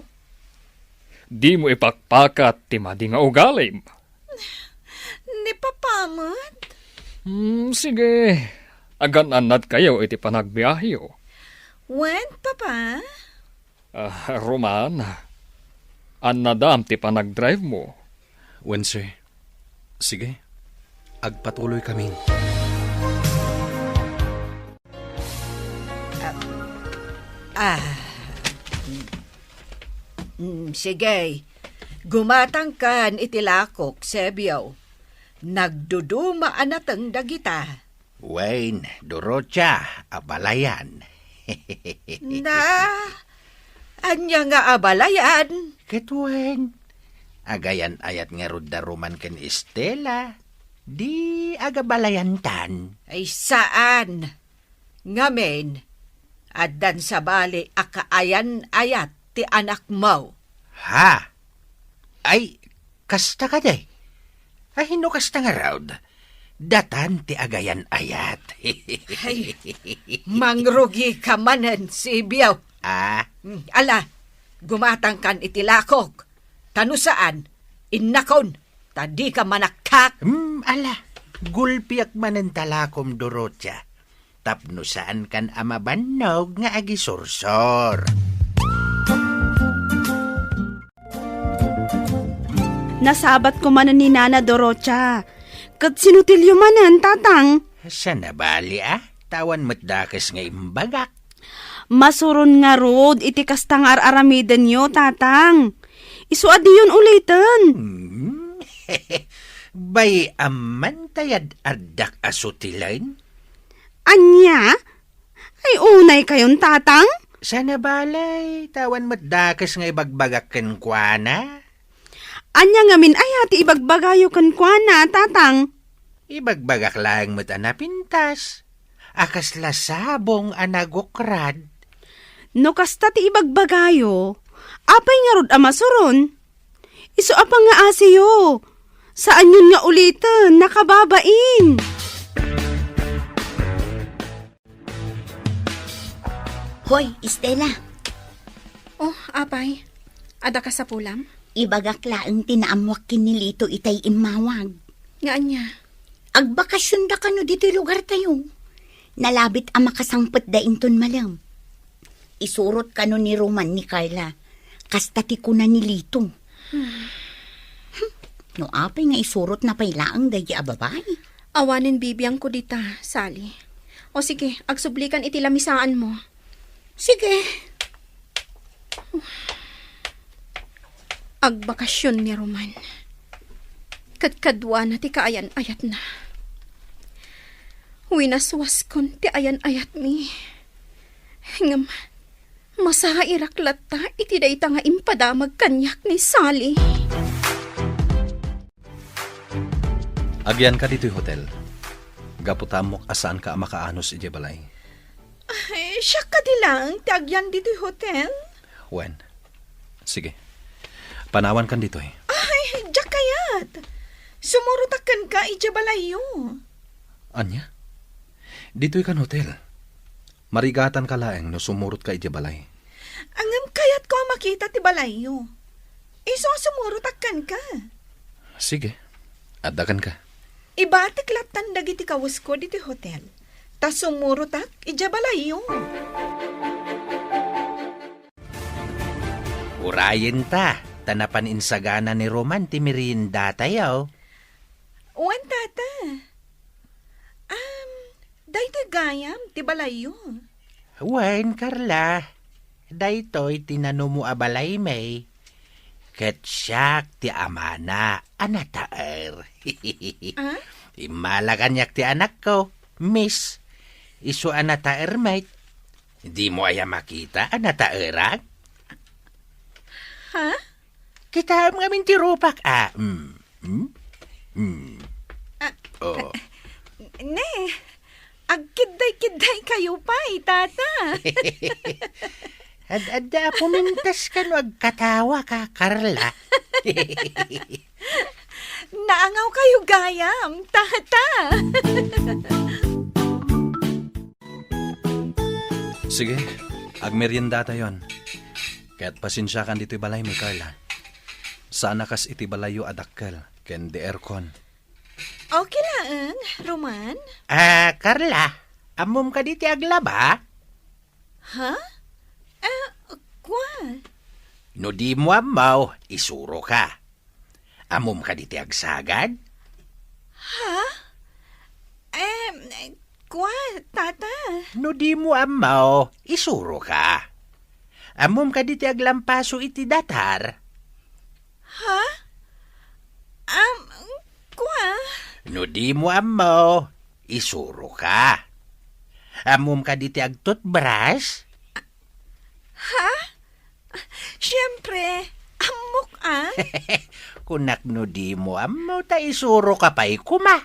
Dimo ipakpakat ti madi nga ugalim. Ni Papa met? Hmm, sige. Agan-annadkayo iti panagbiaheyo. Wen, Papa? Ah, Roman, annadam ti panagdrive mo. Wen, sir. Sige, agpatuloykamin. Ah, ah, mm, mm, sige. Gumatangkan iti lakok, Sebio. Nagduduma a nateng dagita. Wen, Dorotia, abalayan. Na, Ania nga abalayan? Ket wen, agayan-ayat ngarud da Roman ken Estela. Di agabalayantan. Ay, saan. Ngamin, addan sabali a kaayan-ayat ti anakmo. Ha? Ay, kasta kadi? Ay, no kasta ngarud, datan ti agayan-ayat. Ay, mangrugika manen, Sibio. Ah? Hmm, ala, gumatangkan iti lakok. Ta no saan, innakon, ta dika manakkak. Hmm, ala, gulpiak manen ta lakom, Dorotia. Tapno saankan a mabannog nga agisursor. Nasabat ko manen ni Nana Dorotia. Ket sinutilyo manen, Tatang? Saan a bali, a? Ta awan met dakes nga imbagak. Masuron ngarud iti kasta nga ar-aramidenyo, Tatang. Isu a diyon uliten. Hmm. Bay-am man tay ad-addak a sutilen? Ania? Ay, unay kayon, Tatang? Saan a bali, ta awan met dakes nga ibagbagak kenkuana. Ania ngamin aya ti ibagbagayo kenkuana, Tatang? Ibagbagak laeng met a napintas, a kasla sabong a nagukrad. No kasta ti ibagbagayo, apay ngarud a masuron? Isu a pangaasiyo. Saanyon nga uliten, nakababain. Hoy, Estela. Oh, apay. Adda kasapulam? Ibagak laeng ti naammuak ken ni Lito itay immawag. Nga ania? Agbakasionda kano ditoy lugartayo. Nalabit a makasangpetda inton malem. Isurot kano ni Roman ni Carla. Kasta ti kuna ni Lito. Hmm. No apay nga isurotna pay laeng daydi a babai. Awanen bibiangko dita, Sally. O sige, agsublikan iti lamisaanmo. Sige. Agbakasion ni Roman. Kadkaduana ti kaayan-ayatna. Winaswaskon ti ayan-ayatmi. Ngem, masairak latta iti dayta nga impadamag kaniak ni Sally. Agyanka ditoy hotel. Gapu ta ammok a saanka a makaanos idiay balay. Ay, siak kadi laeng ti agyan ditoy hotel? Wen. Sige. Panawankan ditoy. Ay, diak kayat. Sumurotak kenka idiay balayyo. Ania? Ditoy kan hotel. Marigatanka laeng no sumurotka idiay balay. Ngem kayatko a makita ti balayyo. Isu a sumurotak kenka. Sige, adda kenka. Ibatik lattan dagiti kawesko ditoy hotel, ta sumurotak idiay balayyo. Urayenta, ta napan insagana ni Roman ti meriendatayo. Wen, Tata. Am, daytoy gayam ti balayyo. Wen, Carla, daytoy ti nanumo a balaymi. Ket siak ti amana a nataer. Ah? Immala kaniak ti anakko, Miss. Isu a nataer met. Dimo aya makita a nataerak? Ha? Kitaem ngamin ti rupak, a. Mm. Mm. Mm. Ah, oh. Ne, agkidday-kidday kayo pay, Tata. Ad-adda a pumintas kano agkatawa ka, Carla. Naangaw kayo gayam, Tata. Sige, agmeriendatayon. Ket pasensiakan ditoy balaymi, Carla. Saan a kas iti balayyo a dakkel ken di aircon. Okay laeng, Roman. Ah, Carla, ammom kadi ti aglaba? Ha? Ah, kua? No dimo ammo, isuroka. Ammom kadi ti agsagad? Ha? Em, kua, Tata? No dimo ammo, isuroka. Ammom kadi ti aglampaso iti datar? Ha? Am, kua? No dimo ammo, isuroka. Ammom kadi ti agtoothbrush? Ha? Siempre, ammok a. Kunak no dimo ammo, ta isuroka pay koma.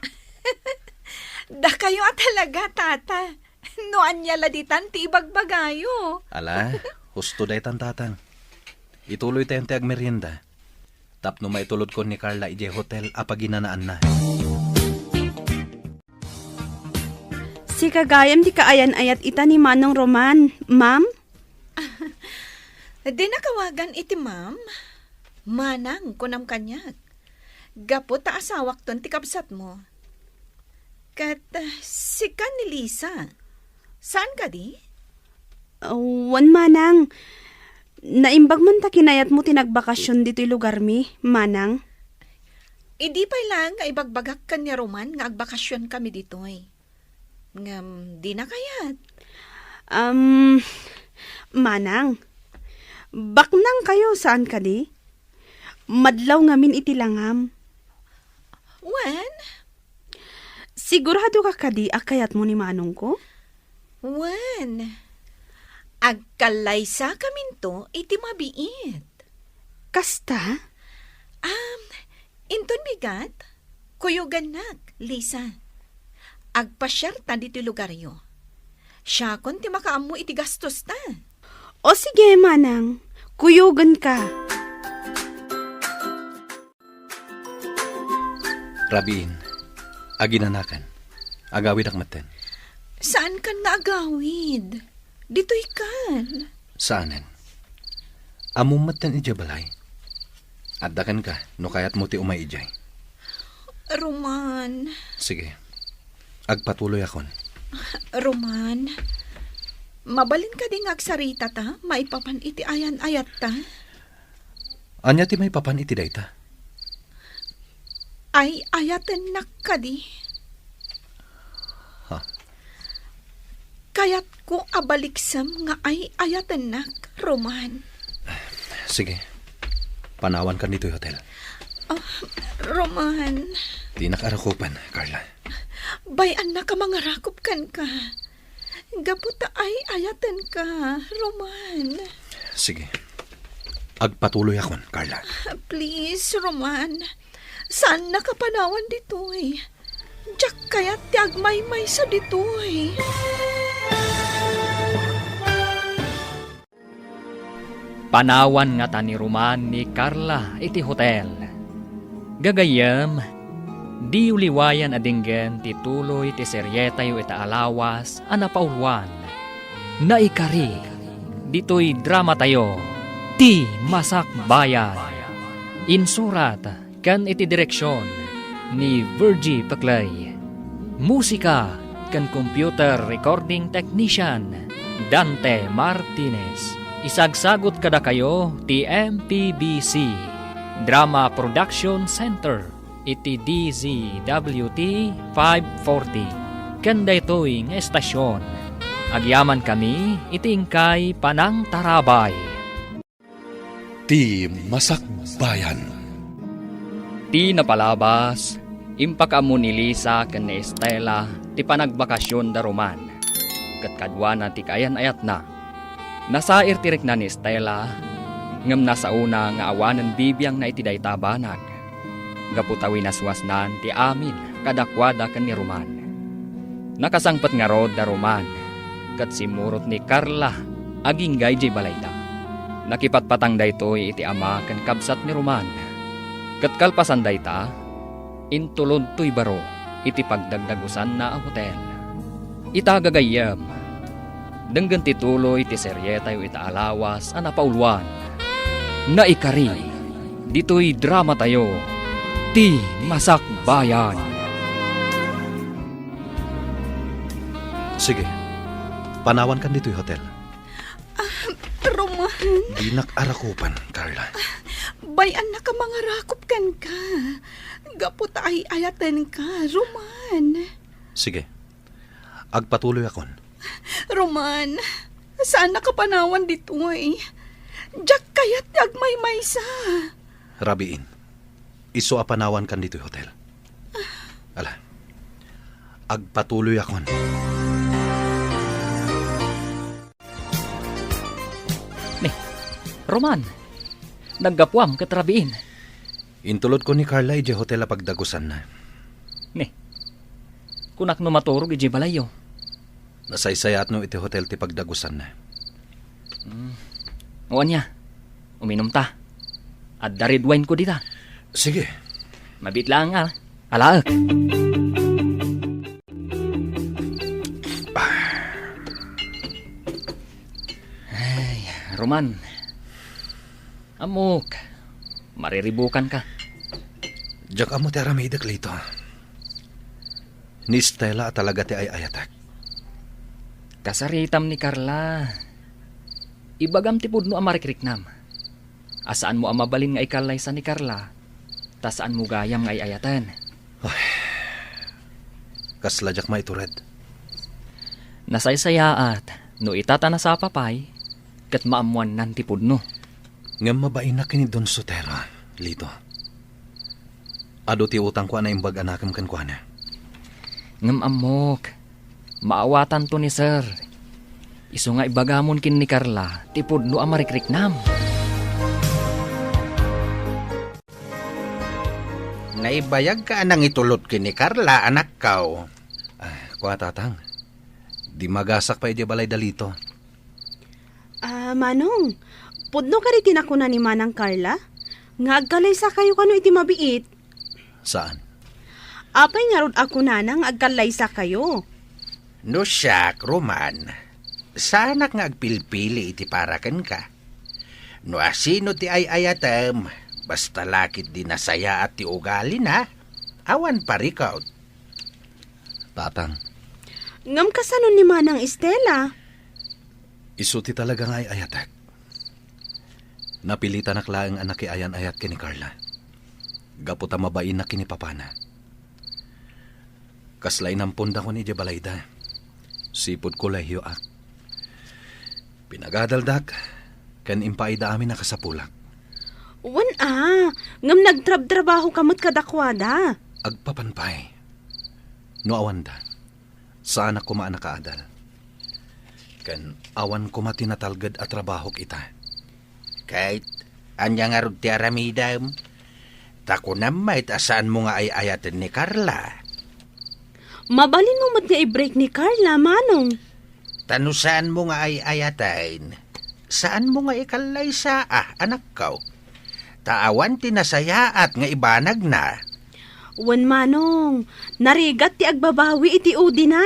Dakayo a talaga, Tata. No ania la ditan ti ibagbagayo. Ala, husto daytan, Tatang. Ituloytayon ti agmerienda. Tapno maitulodkon ni Carla idiay hotel a paginanaanna. Sika gayam ti kaayan-ayat ita ni Manong Roman, ma'am? Dina awagan iti ma'am. Manang, kunam kaniak. Gapu ta asawakton ti kabsatmo. Ket, ah, sika ni Lisa. Saan kadi? Wen, Manang. Naimbag man ta kinayatmo ti nagbakasyon ditoy lugarmi, Manang. Idi pay laeng nga ibagbagak ken ni Roman nga agbakasyonkami ditoy. Ngem dina kayat. Am, Manang, baknangkayo, saan kadi? Madlaw ngamin iti langam. Wen? Siguradoka kadi a kayatmo ni manongko? Wen. Agkallaysakaminto iti mabiit. Kasta? Am, inton bigat, kuyogannak, Lisa. Agpasiarta ditoy lugaryo. Siakon ti makaammo iti gastosta. O sige, Manang. Kuyoganka. Rabiin, aginanakan. Agawidak metten. Saankan nga agawid? Ditoykan. Saanen. Ammom metten idiay balay. Adda kenka no kayatmo ti umay idiay. Roman. Sige. Agpatuloyakon. Roman, mabalin kadi nga agsaritata maipapan iti ayan-ayatta? Ania ti maipapan iti dayta? Ay-ayatennak kadi. Ha? Kayatko a baliksem nga ay-ayatennak, Roman. Sige. Panawankan ditoy hotel. Ah, Roman. Dinak arakupen, Carla. Bay-annaka mangarakop kenka. Gapu ta ay-ayatenka, Roman. Sige. Agpatuloyakon, Carla. Please, Roman. Saannaka panawan ditoy. Diak kayat ti agmaymaysa ditoy. Panawan ngata ni Roman ni Carla iti hotel. Gagayyem, diyo liwayan a denggen ti tuloy ti serietayo ita a lawas a napauluan, Naikari, ditoy dramatayo, Ti Masakbayan. Insurat ken iti direksion ni Virgie Peclay. Musika ken computer recording technician, Dante Martinez. Isagsagut kadakayo ti M P B C Drama Production Center iti D Z W T five forty. Ken daytoy nga estasion, agyamankami iti inkay panangtarabay. Ti Masakbayan. Ti napalabas, impakaammo ni Lisa ken ni Estela ti panagbakasion da Roman, ket kaduana ti kaayan-ayatna. Nasair ti rikna ni Estela, ngem nasaona nga awanen bibiangna iti dayta a banag, gapu ta winaswasnan ti amin kadakuada ken ni Roman. Nakasangpet ngarud da Roman ket simmurot ni Carla agingga idiay balayda. Nakipatpatang daytoy iti ama ken kabsat ni Roman. Ket kalpasan dayta, intulod toy baro iti pagdagdagusanna a hotel. Ita, gagayyem, denggen ti tuloy ti serietayo ita a lawas a napauluan, Naikari, ditoy dramatayo, Ti Masakbayan. Sige. Panawankan ditoy hotel. Ah, Roman. Dinak arakupan, Carla. Bay-annaka mangarakop kenka. Gapu ta ay-ayatenka, Roman. Sige. Agpatuloyakon. Roman, saannaka panawan ditoy. Diak kayat ti agmaymaysa. Rabiin, isu a panawankan ditoy hotel. Ala, agpatuloyakon. Ni, Roman, Naggapuam ket rabiin. Intulodko ni Carla idiay hotel a pagdagusanna. Ni, kunak no maturog idiay balayyo. Nasaysayaat no iti hotel ti pagdagusanna. Hmm. O ania, uminumta. Adda red wine ko dita. Sige. Mabiit laeng a, alaek. Ay, Roman. Ammok, mariribukanka. Diak ammo ti aramidek, Lito. Ni Stella a talaga ti ay-ayatek. Kasaritam ni Carla. Ibagam ti pudno a marikriknam. A saanmo a mabalin nga ikallaysa ni Carla, ta saanmo gayam nga ay-ayaten. Ay, kasla diak maitured. Nasaysayaat no ita ta nasapa pay, ket maammoannan ti pudno. Ngem mabainak ken ni Don Sotero, Lito. Adu ti utangko a naimbag a nakem kenkuana. Ngem ammok, maawatanto ni Sir. Isu nga ibagamon ken ni Carla ti pudno a marikriknam. Naibayagka a nangitulod ken ni Carla, anakko. Ah, kua, Tatang. Dimagasak pay idiay balay da Lito. Ah, Manong, pudno kadi ti nakuna ni Manang Carla? Nga agkallaysakayo kano iti mabiit? Saan? Apay ngarud a kunana nga agkallaysakayo? No siak, Roman, saanak nga agpilpili iti para kenka. No asino ti ay-ayatem, basta la ketdi nasayaat ti ugalina, awan parikut. Tatang. Ngem kasano ni Manang Estela? Isu ti talaga nga ay-ayatek. Napilitanak laeng a nakiayan-ayat ken ni Carla. Gapu ta mabainak ken ni papana. Kasla inampondakon idiay balayda. Sipud kolehiyoak. Pinagadaldak, ken impaayda amin a kasapulak. Wen a, ngem nagtrabtrabahoka met kadakuada. Agpapan pay. No awanda, saanak koma a nakaadal. Ken awan koma ti natalged a trabahok ita. Ket ania ngarud ti aramidem? Ta kunam met a saanmo nga ay-ayaten ni Carla. Mabalinmo met nga i-break ni Carla, Manong. Ta no saanmo nga ay-ayaten, saanmo nga ikallaysa, a, anakko. Ta awan ti nasayaat nga ibanagna. Wen, Manong, narigat ti agbabawi iti udina.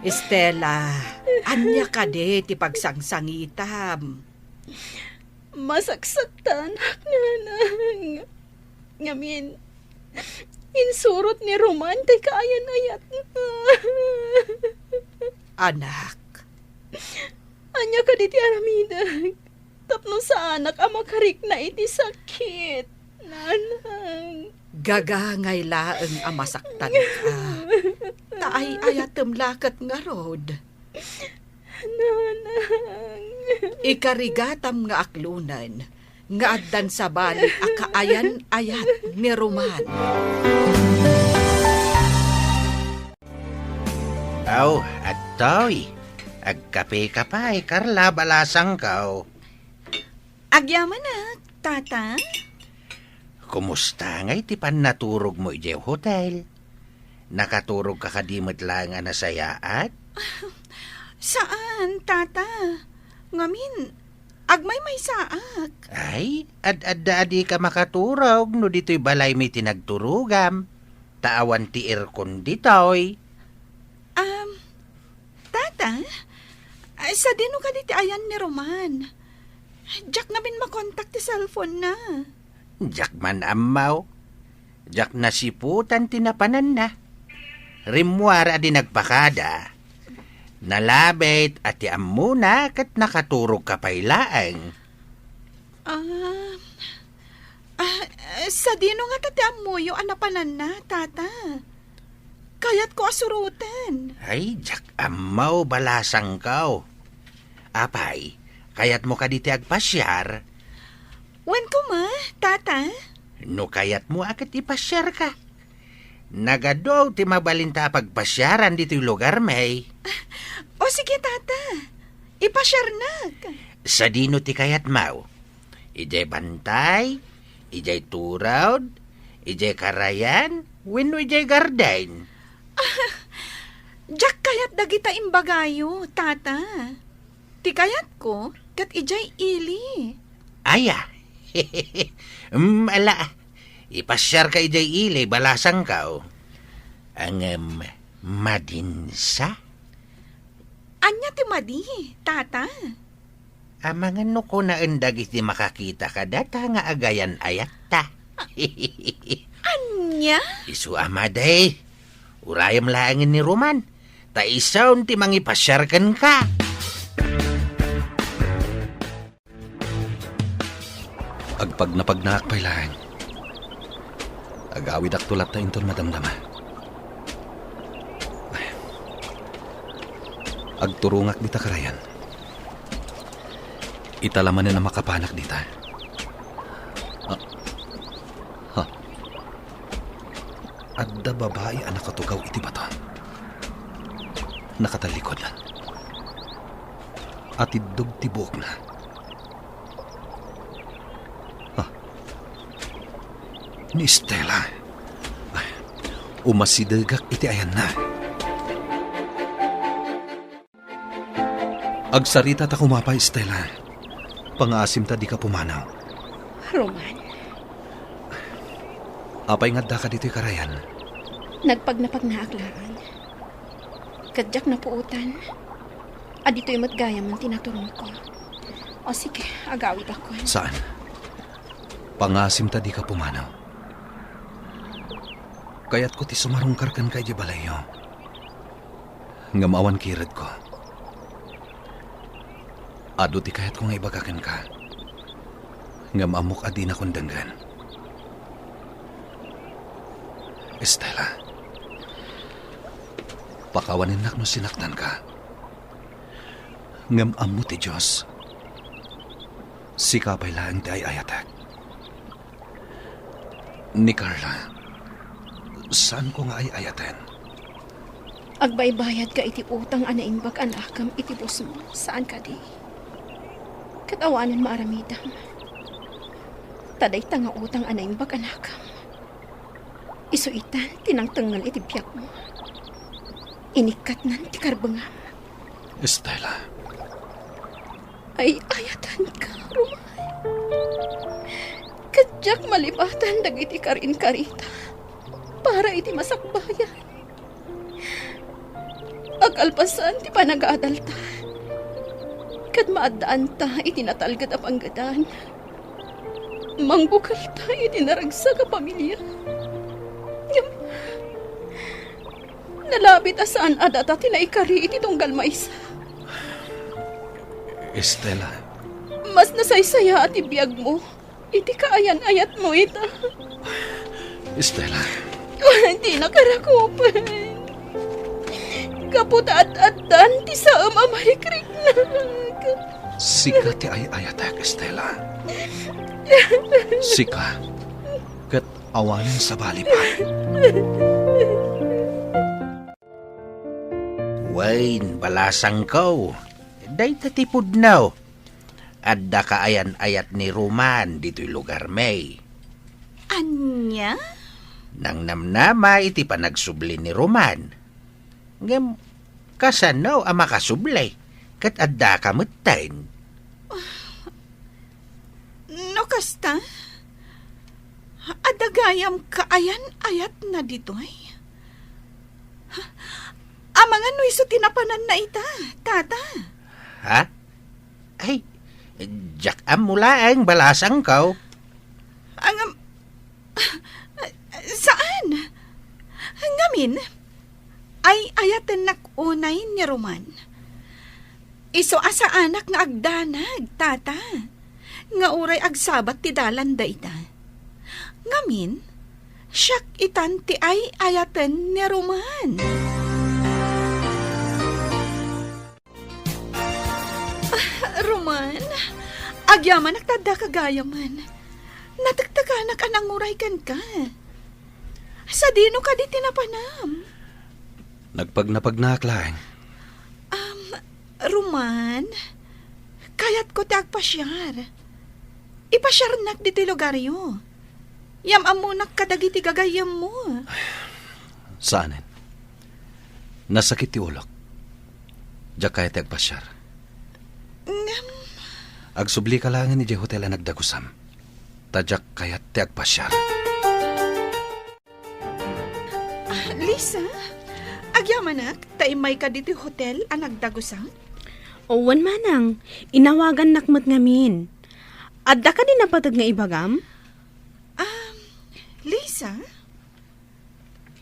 Estela, ania kadi ti pagsangsangitam? Masaksaktanak, Nanang. Ngamin, insurot ni Roman ti kaayan-ayatna. Anak. Ania kadi ti aramidek? Tapno saanak a makarikna iti sakit, Nanang. Gagangay laeng a masaktanka. Ta ay-ayatem la ket ngarud. Nanang. Ikarigatam nga aklonen nga addan sabali a kaayan-ayat ni Roman. Aw, adtoy. Agkapeka pay, Carla, balasangko. Agyamanak, Tata. Kumusta ngay ti pannaturogmo idiay hotel? Nakaturogka kadi met laeng a nasayaat? Saan, Tata. Ngamin, agmaymaysaak. Ay, ad-adda a dika makaturog no ditoy balaymi ti nagturogam. Ta awan ti aircon ditoy. Um, Tata, ay, sadino kadi ti ayan ni Roman? Diak ngamin makontak ti cellphone-na. Diak man ammo. Diak nasiputan ti napananna. Rimmuar a di nagpakada. Nalabit a ti ammona ket nakaturogka pay laeng. Ah, ah, sadino ngata ti ammoyo a napananna, Tata? Kayatko a suroten. Ay, diak ammo, balasangko. Apay, kayatmo kadi ti agpasiar? Wen koma, Tata. No kayatmo a ket ipasiarka. Nagadu ti mabalinta a pagpasiaran ditoy lugarmi. O sige, Tata. Ipasiarnak. Sadino ti kayatmo? Idiay bantay? Idiay turod? Idiay karayan? Wenno idiay garden? Diak kayat dagita imbagayo, Tata. Ti kayatko, ket idiay ili. Aya. Mm, ala. Ipasiarka idiay ili, balasangko. Ngem, madinsa? Ania ti madi, Tata? Amangan no kunaen dagiti makakita kadata nga agayan-ayatta. Ania? Isu a madi. Urayem laengen ni Roman, ta isun ti mangipasiar kenka. Agpagnapagnaak pay laeng. Agawidakto latta inton madamdama. Ay. Agturongak dita karayan. Ita la manen a makapanak dita. Ah. Ha. Adda babai a nakatugaw iti bato. Nakatallikod. Atiddog ti buokna. Ah. Ni Stella. Ay, umasidegak iti ayanna. Agsarita ta kumapay, Stella. Pangaasim ta dika pumanaw. Roman. Apay nga addaka ditoy karayan? Nagpagnapagnaak laeng. Ket diak napuotan a ditoy met gayam ti naturongko. O sige, agawidakon. Saan? Pangaasim ta dika pumanaw. Kayatko ti sumarungkar kenka idiay balayyo. Ngem awan kiredko. Adu ti kayatko nga ibaga kenka. Ngem ammok a dinakon denggen. Stella, pakawanennak no sinaktanka. Ngem ammo ti Dios, sika pay laeng ti ay-ayatek. Ni Carla, saanko nga ay-ayaten. Agbaybayadka iti utang a naimbag a naakem iti busmo, saan kadi? Ket awanen maaramidem. Ta dayta nga utang a naimbag a naakem, isu itan ti nangtengngel iti biagmo. Inikkatnan ti karbengam. Stella. Ay-ayatenka, Roman. Ket diak malipatan dagiti karinkarita para iti masakbayan. Akalpasan ti panagadalta, ket maaddaanta iti natalged a panggedan. Mangbukelta iti naragsak a pamilia. Ngem nalabit a saan a data ti naikari iti tunggal maysa. Stella. Mas nasaysayaat ti biagmo iti kaayan-ayatmo ita. Stella. Dinaka rakupen. Gapu ta ad-addan ti saem a marikriknak. Sika ti ay-ayatek, Stella. Sika, ket awanen sabali pay. Wen, balasangko, dayta ti pudno. Adda kaayan-ayat ni Roman ditoy lugarmi. Ania? Nangnamnama iti panagsubli ni Roman. Ngem, kasano a makasubli ket addaka metten? No kasta, adda gayam kaayan-ayatna ditoy. Amangan no isu ti napananna ita, Tata. Ha? Ay, diak ammo laeng, balasangko. Angam, saan? Ngamin, ay-ayatennak unay ni Roman. Isu a saanak nga agdanag, Tata, nga uray agsabat ti dalanda ita. Ngamin, siak itan ti ay-ayaten ni Roman. Ah, Roman, agyamanak ta addaka gayamen. Natektekanak a nanguray kenka. Sadino kadi ti napanam? Nagpagnapagnaak laeng. Um, Roman, kayatko ti agpasiar. Ipasiarnak ditoy lugaryo. Yam-ammonak kadagiti gagayyemmo. Saanen. Nasakit ti ulok. Diak kayat ti agpasiar. Ngem, agsublika laengen idiay hotel a nagdagusam. Ta diak kayat ti agpasiar. Ah, Lisa, agyamanak ta immayka ditoy hotel a nagdagusam? Wen, manang, inawagannak met ngamin. Adda kadi napateg nga ibagam? Ah, Lisa,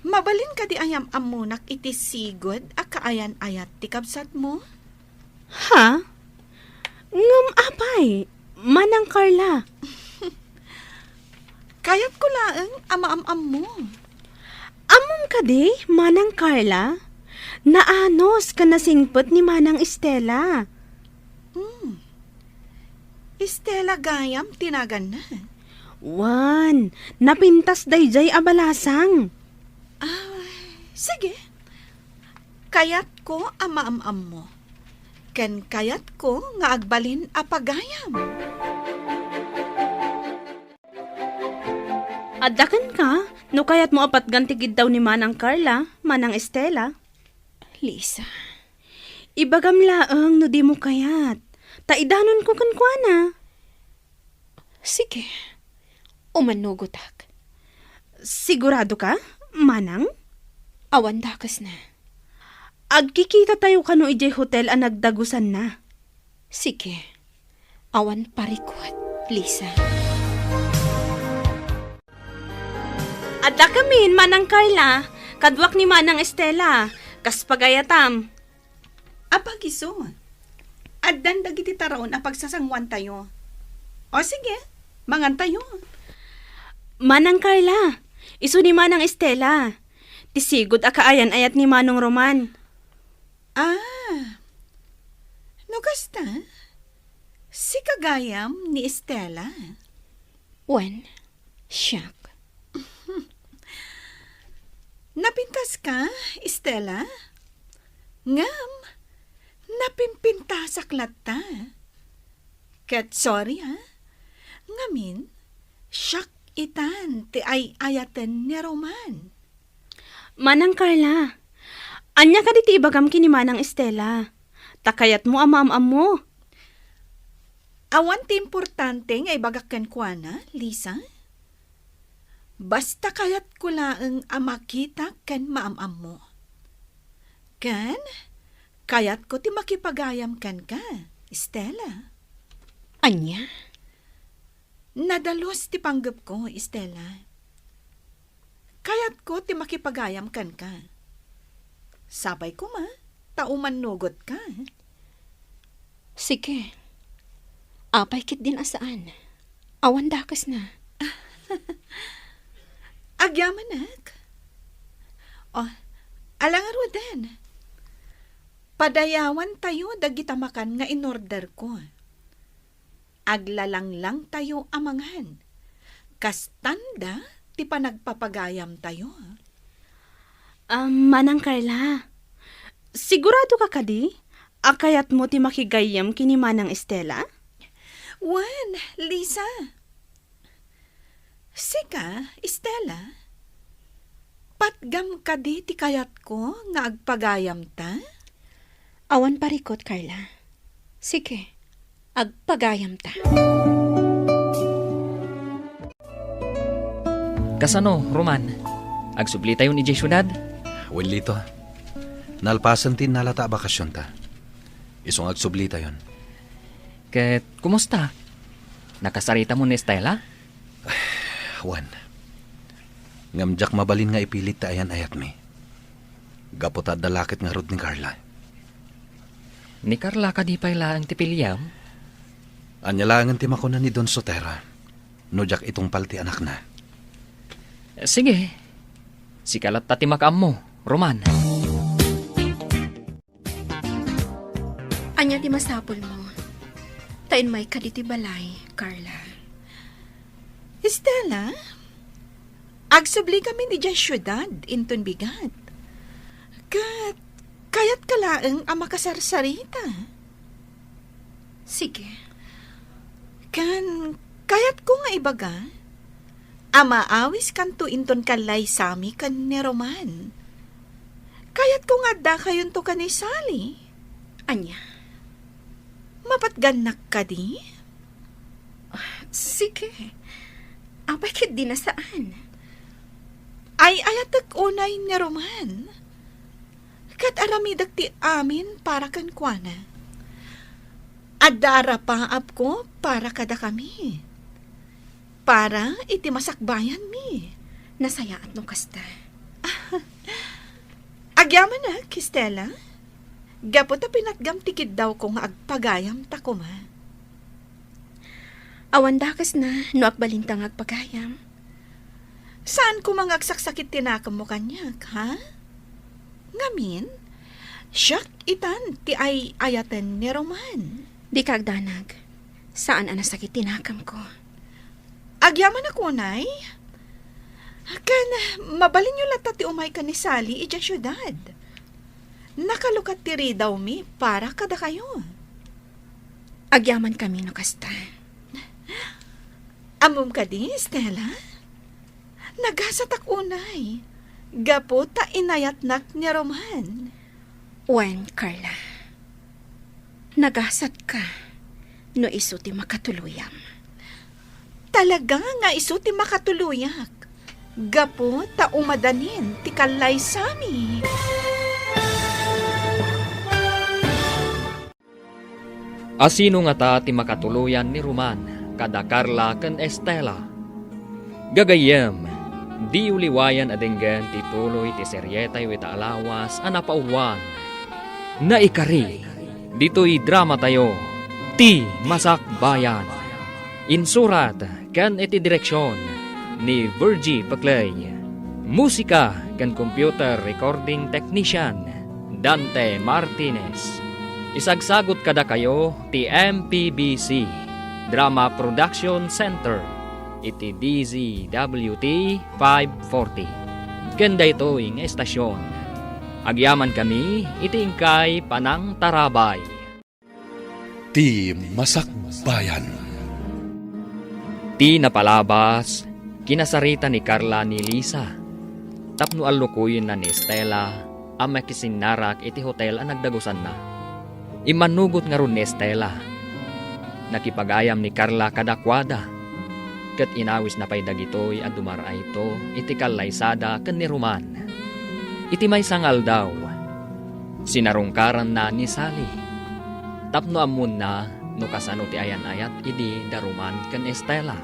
mabalin kadi a yam-ammonak iti sigud a kaayan-ayat ti kabsatmo? Ha? Ngem apay, Manang Carla? Kayatko laeng a maam-ammo. Ammom kadi, Manang Carla? Naanus ken nasingpet ni Manang Estela. Hmm. Estela gayam ti naganna. Wen, napintas daydiay a balasang. Ah, sige. Kayatko a maam-ammo. Ken kayatko nga agbalin a pagayam. Adda kenka, no kayatmo a patgan ti giddaw ni Manang Carla, Manang Estela. Lisa. Ibagam laeng no dimo kayat. Ta idanonko kenkuana. Sige. Umanugotak. Sigurado ka, Manang? Awan dakesna. Agkikita tayo kano idiay hotel a nagdagusanna. Sige. Awan parikut, Lisa. Adda kamin, Manang Carla. Kaduak ni Manang Estela. Kas pagayatam. Apag isu, addan dagiti taraon a pagsasanguantayo. O sige, mangantayo. Manang Carla, isu ni Manang Estela. Ti sigud a kaayan-ayat ni Manong Roman. Ah, no kasta, sika gayam ni Estela? Wen, siak. Napintaska, Estela? Ngem, napimpintasak latta. Ket sorry, a. Ngamin, siak itan ti ay-ayaten ni Roman. Manang Carla, ania kadi ti ibagam ken ni Manang Estela? Ta kayatmo a maam-ammo. Awan ti importante nga ibagak kenkuana, Lisa. Basta kayatko laeng a makitak ken maam-ammo. Ken, kayatko ti makipagayam kenka, Estela. Ania? Nadalus ti panggepko, Estela. Kayatko ti makipagayam kenka. Sapay koma ta umannugotka. Sige. Apay ketdin a saan? Awan dakesna. Agyamanak. O, ala ngaruden. Padayawantayo dagita makan nga inorderko. Aglalanglangtayo a mangan. Kastanda ti panagpapagayamtayo. Ah, Manang Carla, sigurado ka kadi a kayatmo ti makigayyem ken ni Manang Estela? Wen, Lisa. Sika, Estela, patgam kadi ti kayatko nga agpagayamta? Awan parikut, Carla. Sige, agpagayamta. Kasano, Roman? Agsublitayon idiay siudad? Wen, Lito. Nalpasen ti innalata a bakasionta. Isu nga agsublitayon. Ket, kumusta? Nakasaritamon ni Estela? Wen. Ngem diak mabalin nga ipilit ti ayan-ayatmi. Gapu ta adda laket ngarud ni Carla. Ni Carla kadi pay laeng ti piliam? Ania laengen ti makuna ni Don Sotero no diak itungpal ti anakna? Sige. Sika latta ti makaammo, Roman. Ania ti masapulmo? Ta immayka ditoy balay, Carla. Estela, agsubli kami idiay siudad inton bigat. Ket Kayatka laeng a makasarsarita. Sige. Ken kayatko nga ibaga a maawiskanto inton kallaysami ken ni Roman. Kayatko nga addakayonto ken ni Sally. Ania? Mapatgannak kadi? Ah, sige. Apay ketdi a saan? Ay-ayatek unay ni Roman. Ket aramidek ti amin para kenkuana. Adda arapaapko para kadakami. Para iti masakbayanmi. Nasayaat no kasta. Agyamanak, Stella. Gapu ta pinatgam ti kiddawko nga agpagayamta koma. Awan dakesna no agbalinta nga agpagayam. Saan koma nga agsaksakit ti nakemmo kaniak, ha? Ngamin, siak itan ti ay-ayaten ni Roman. Dika agdanag. Saan a nasakit ti nakemko. Agyamanak unay. Ken mabalinyo latta ti umay ken ni Sally idiay siudad. Nakalukat ti ridawmi para kadakayo. Agyamankami no kasta. Ammom kadi, Stella? Nagasatak unay, gapu ta inayatnak ni Roman. Wen, Carla. Nagasatka no isu ti makatuluyam. Talaga nga isu ti makatuloyak, gapu ta umadanin ti kallaysami. A sino ngata ti makatuloyan ni Roman kada Carla ken Estela? Gagayyem, diyo liwayan a denggen ti tuloy ti serietayo ita a lawas a napauluan. Naikari, ditoy dramatayo, Ti Masakbayan. Insurat ken iti direksion ni Virgie Peclay. Musika ken computer recording technician, Dante Martinez. Isagsagut kadakayo ti M P B C Drama Production Center iti D Z W T five forty. Ken daytoy nga estasyon, agyamankami iti inkay panangtarabay. Ti Masakbayan. Ti napalabas, kinasarita ni Carla ni Lisa tapno allukoyenna ni Estela a makisinnarak iti hotel a nagdagusanna. Immannugot ngarud ni Estela. Nakipagayam ni Carla kadakuada, ket inawisna pay dagitoy a dumar-ayto iti kallaysada ken ni Roman. Iti maysa nga aldaw, sinarungkaranna ni Sally tapno ammonna no kasano ti ayan-ayat idi da Roman ken Estela.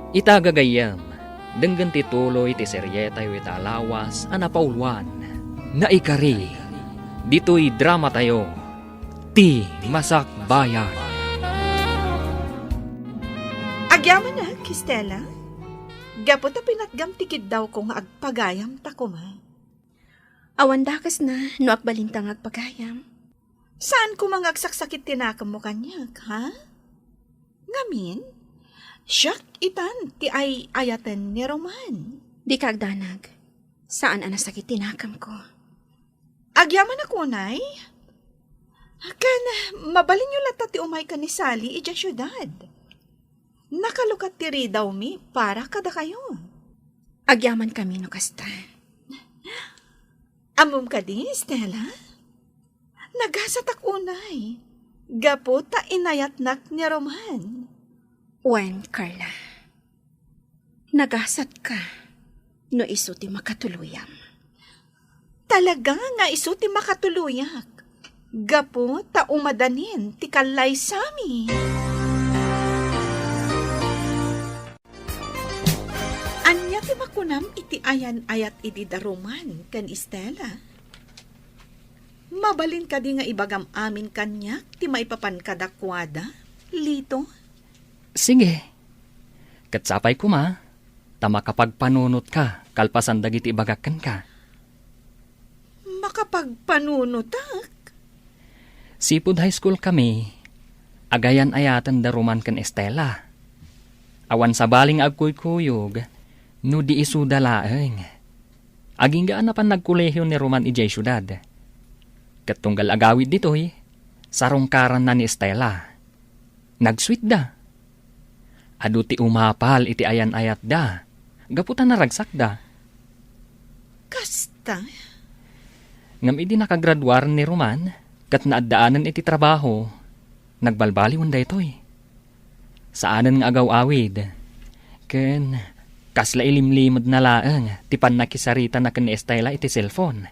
Ita gagayyem, denggen ti tuloy ti serietayo ita a lawas a napauluan. Naikari, ditoy dramatayo, Ti Masakbayan. Agyamanak, Stella. Gapu ta pinatgam ti kiddawko nga agpagayamta koma. Awan dakesna no agbalinta nga agpagayam. Saan koma nga agsaksakit ti nakemmo kaniak, ha? Ngamin, siak itan ti ay-ayaten ni Roman. Dika agdanag. Saan a nasakit ti nakemko. Agyamanak unay? Ken mabalinyo latta ti umay ken ni Sally idiay siudad. Nakalukat ti ridawmi para kadakayo. Agyamankami no kasta. Ammom kadi, Stella? Nagasatak unay, gapu ta inayatnak ni Roman. Wen, Carla. Nagasatka no isu ti makatuluyam. Talaga nga isu ti makatuloyak, gapu ta umadanin ti kallaysami. Ania ti makunam iti ayan-ayat idi da Roman ken Stella? Mabalin kadi nga ibagam amin kaniak ti maipapan kadakuada, Lito? Sige. Ket sapay koma ta makapagpanunotka kalpasan dagiti ibagak kenka. Makapagpanunotak? Sipud high school kami, agayan-ayaten da Roman ken Estela. Awan sabali nga agkuykuyog no di isuda laeng. Agingga a napan nagkolehiyo ni Roman idiay siudad. Ket tunggal agawid ditoy, sarungkaranna ni Estela. Nagsuitda. Adu ti umapal iti ayan-ayatda, gapu ta naragsakda. Kasta? Ngem idi nakagraduaren ni Roman ket naaddaanen iti trabaho, nagbalbaliwen daytoy. Saanen nga agaw-awid. Ken kasla ilimlimedna laeng ti pannakisaritana ken ni Estela iti cellphone.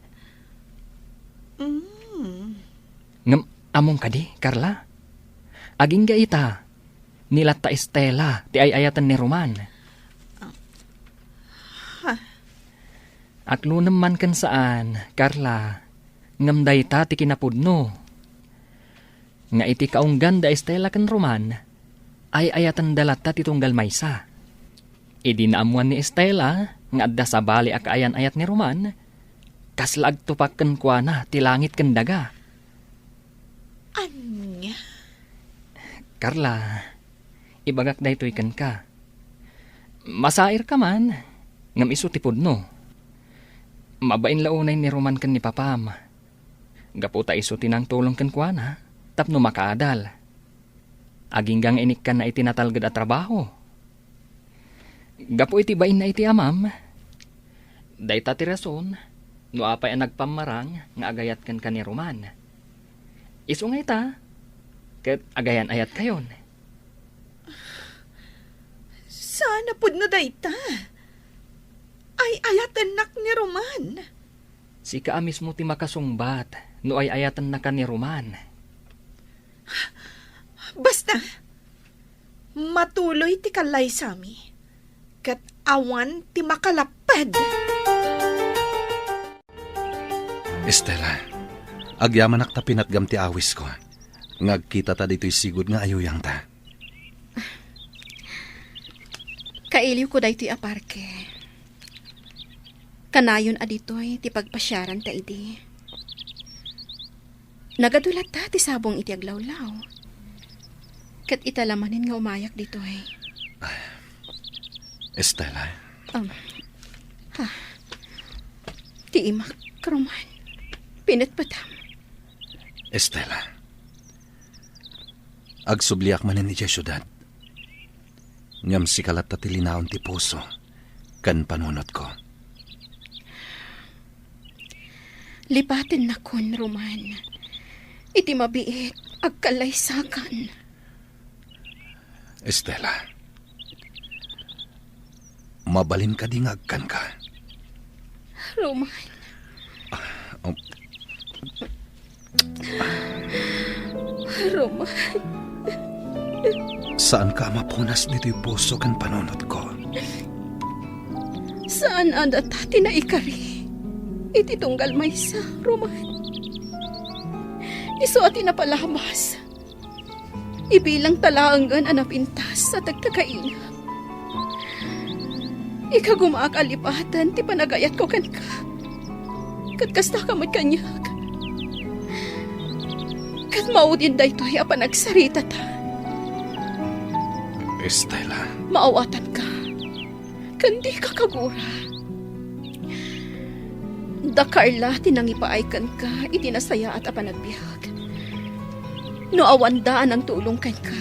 Mm. Ngem ammom kadi, Carla? Agingga ita, ni latta Estela ti ay-ayaten ni Roman. Ha? Aklunem man ken saan, Carla, ngem dayta ti kinapudno. Nga iti kaunggan da Estela ken Roman, ay-ayatenda latta ti tunggal maysa. Idi naammuan ni Estela nga adda sabali a kaayan-ayat ni Roman, kasla agtupak kenkuana ti langit ken daga. Ania? Carla, ibagak daytoy kenka. Masairka man, ngem isu ti pudno. Mabain la unay ni Roman ken ni Papam. Gapu ta isu ti nangtulong kenkuana tapno makaadal. Agingga nga inikkanna iti natalged a trabaho. Gapu iti bainna iti amam, dayta ti rason no apay a nagpammarang nga agayat kenka ni Roman. Isu nga ita, ket agayan-ayatkayon. Saan a pudno dayta? Ay-ayatennak ni Roman. Sika a mismo ti makasungbat no ay-ayatennaka ni Roman. Basta, matuloy ti kallaysami, ket awan ti makalapped. Estela, agyamanak ta pinatgam ti awisko, nga agkitata ditoy sigud nga ayuyangta. Kailiwko daytoy a parke. Kanayon a ditoy ti pagpasiaranta idi. Nagadu latta ti sabong iti aglawlaw. Ket ita la manen nga umayak ditoy. Estela? Um, ha? Ti imak, Roman. Pinetpetam. Estela, agsubliak manen idiay siudad. Ngem sika latta ti linaon ti puso ken panunotko. Lipatennakon, Roman. Iti mabiit, agkallaysakan. Estela, mabalin kadi nga agkanka? Roman. Ah, um. Roman. Saanka a mapunas ditoy puso ken panunotko. Saan a data ti naikari iti tunggal maysa, Roman. Isu a ti napalabas. Ibilangta laengen a napintas a tagtagainak. Ikagumaak a lipaten ti panagayatko kenka. Ket kastaka met kaniak. Ket maudin daytoy a panagsaritata. Estela. Maawatanka. Ken dika kagura. Da Carla ti nangipaay kenka iti nasayaat a panagbiag. No awanda a nangtulong kenka,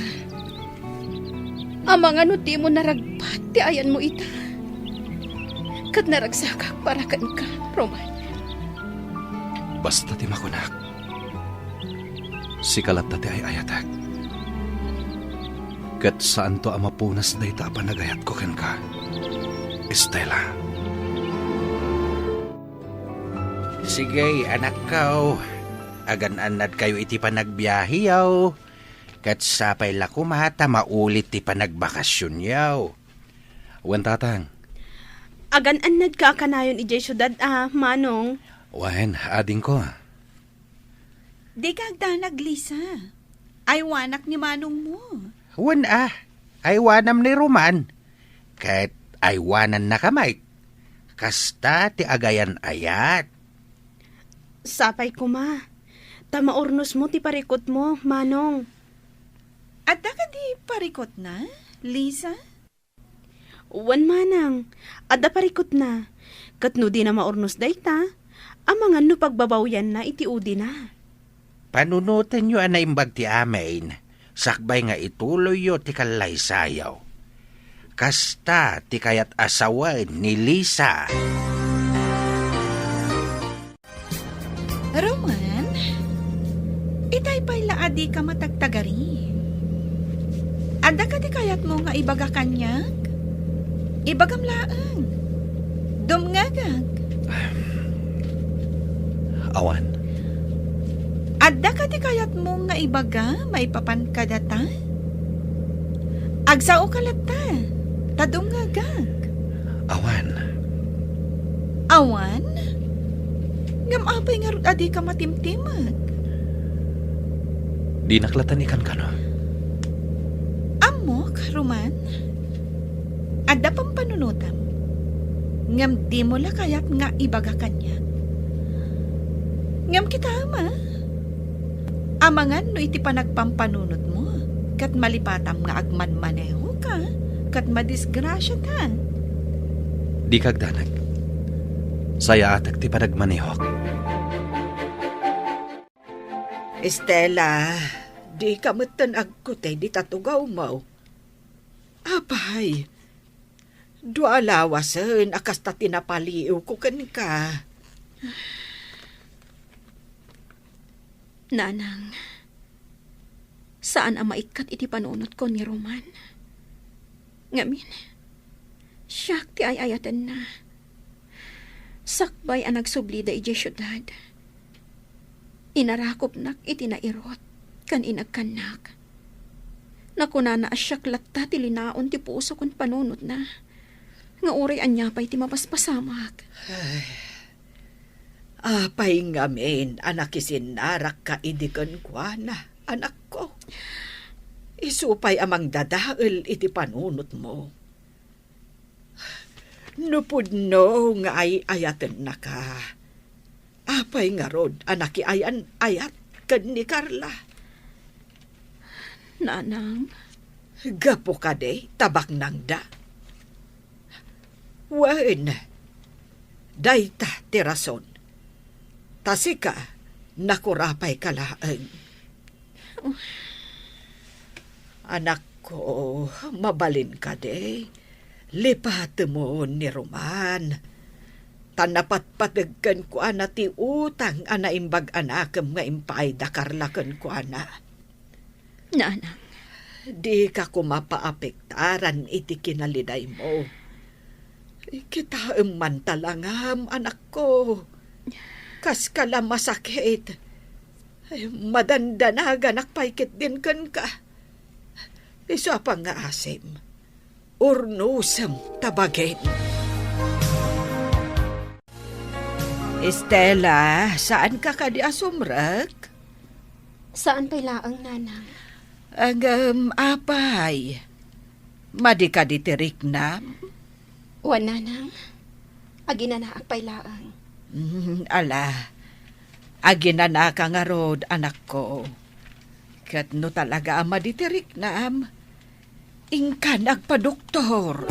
amangan no dimo naragpat ti ayanmo ita. Ket naragsakak para kenka, Roman. Basta ti makunak. Sika latta ti ay-ayatek. Ket saanto a mapunas dayta a panagayatko kenka, Estela. Sige, anakko. Agan-annadkayo iti panagbiaheyo. Ket sapay la koma ta maulit ti panagbakasionyo. Wen, Tatang. Agan-annadka a kanayon idiay siudad a, Manong? Wen, adingko. Dika agdanag, Lisa. Aywanak ni manongmo. Wen a, aywanam ni Roman. Ket aywanannaka met. Kasta ti agayan-ayat. Sapay koma. Ta maurnosmo ti parikutmo, Manong. Adda kadi parikutna, Lisa? Wen, Manang, adda parikutna. Ket no dina maurnos dayta, amangan no pagbabawyanna iti udina. Panunotenyo a naimbag ti amin, sakbay nga ituloyyo ti kallaysayo. Kasta ti kayat a sawen ni Lisa. Roman, itay pay la a dika matagtagari. Adda kadi kayatmo nga ibaga kaniak? Ibagam laeng. Dumngegak. Awan. Adda kadi kayatmo nga ibaga maipapan kadata? Agsaoka latta, ta dumngegak. Awan. Awan? Ngem apay ngarud a dika matimtimag? Dinak latta ikankano. Ammok, Roman. Adda pampanunotam. Ngem dimo la kayat nga ibaga kaniak. Ngem kitaem a, amangan no iti panagpampanunotmo, ket malipatam nga agmanmanehoka, ket madisgrasiata. Dika agdanag. Sayaatek ti panagmanehok. Estela, dika metten agkutay dita tugawmo. Apay, dua a lawasen a kasta ti napaliiwko kenka. Nanang, saan a maikkat iti panunotko ni Roman. Ngamin, siak ti ay-ayatenna. Sakbay a nagsublida idiay siudad, inarakupnak iti nairut ken inagkannak. Nakunana a siak latta ti linaon ti puso ken panunotna, nga uray ania pay ti mapaspasamak. Ay, apay ngamin a nakisinnarakka idi kenkuana, anakko? Isu pay a mangdadael iti panunotmo. No pudno nga ay-ayatennaka, apay ngarud a nakiayan-ayat ken ni Carla? Nanang. Gapu kadi ta baknangda? Wen, dayta ti rason. Ta sika, nakurapayka laeng. Anakko, mabalin kadi? Lipatemon ni Roman. Ta napatpateg kenkuana ti utang a naimbag a nakem nga impaay da Carla kenkuana. Nanang. Dika koma paapektaran iti kinalidaymo. Kitaem man talangam, anakko. Kaska la masakit. Ay, madandanaganak pay ketdin kenka. Isu a pangngaasim, urnosem ta bagen. Estela, saanka kadi a sumrek? Saan pay laeng, Nanang. Ngem, apay, madi kadi ti riknam? Wen, Nanang. Aginanaak pay laeng. Mm, ala, aginanaka ngarud, anakko. Ket no talaga a madi ti riknam, inkan agpadoktor.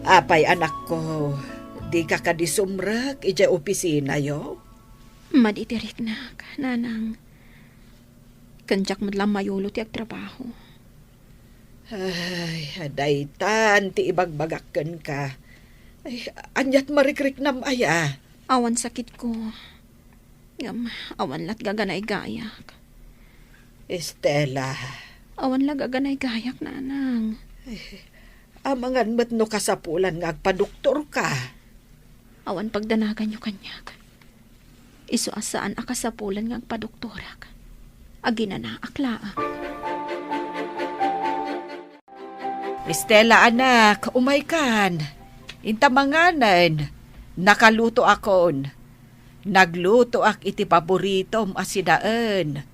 Apay, anakko, dika kadi sumrek idiay opisinayo? Madi ti riknak, Nanang. Ken diak met la mayulo ti agtrabaho. Ay, daytan ti ibagbagak kenka. Ay, aniat marikriknam aya? Awan sakitko. Ngem, awan lat gaganaygayak. Estela. Awan la gaganaygayak, Nanang. Ay, amangan met no kasapulan nga agpadoktorka. Awan pagdanaganyo kaniak. Isu a saan a kasapulan nga agpadoktorak. Aginanaak laeng. Estela, anak, umaykan. Inta manganen. Nakalutoakon. Naglutoak iti paboritom a sidaen.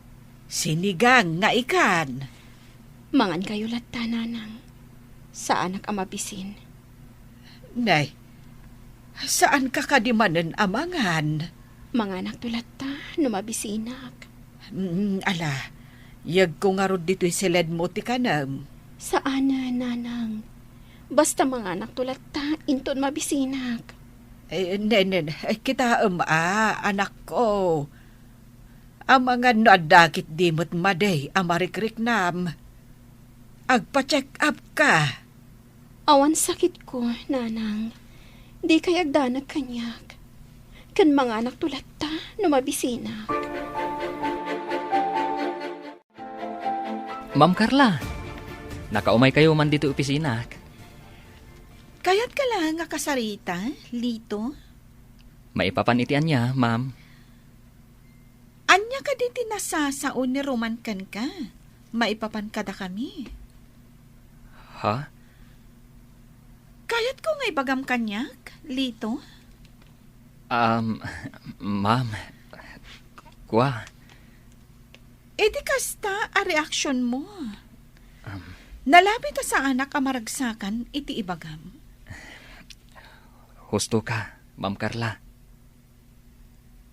Sinigang nga ikan. Mangankayo latta, Nanang. Saanak a mabisin. Nay, saanka kadi manen a mangan? Manganakto latta no mabisinak. Mm, ala, yegko ngarud ditoy siledmo ti kanem. Saanen, Nanang. Basta manganakto latta inton mabisinak. Eh, ne, ne, ne, kitaem a, anakko. Amangan no adda ketdi met madi a marikriknam. Agpa-check up ka. Awan sakitko, nanang. Dikay agdanag kaniak. Ken manganakto latta no mabisinak. Ma'am Carla, nakaumaykayo man ditoy opisinak. Kayatka la nga kasarita, Lito? Maipapan iti ania, ma'am? Ania kadi ti nasasao ni Roman kenka maipapan kadakami? Ha? Kayatko nga ibagam kaniak, Lito? Um, ma'am, kua. Iti kasta a reaksionmo. Um, Nalabi ta saanak a maragsakan iti ibagam. Husto ka, Ma'am Carla.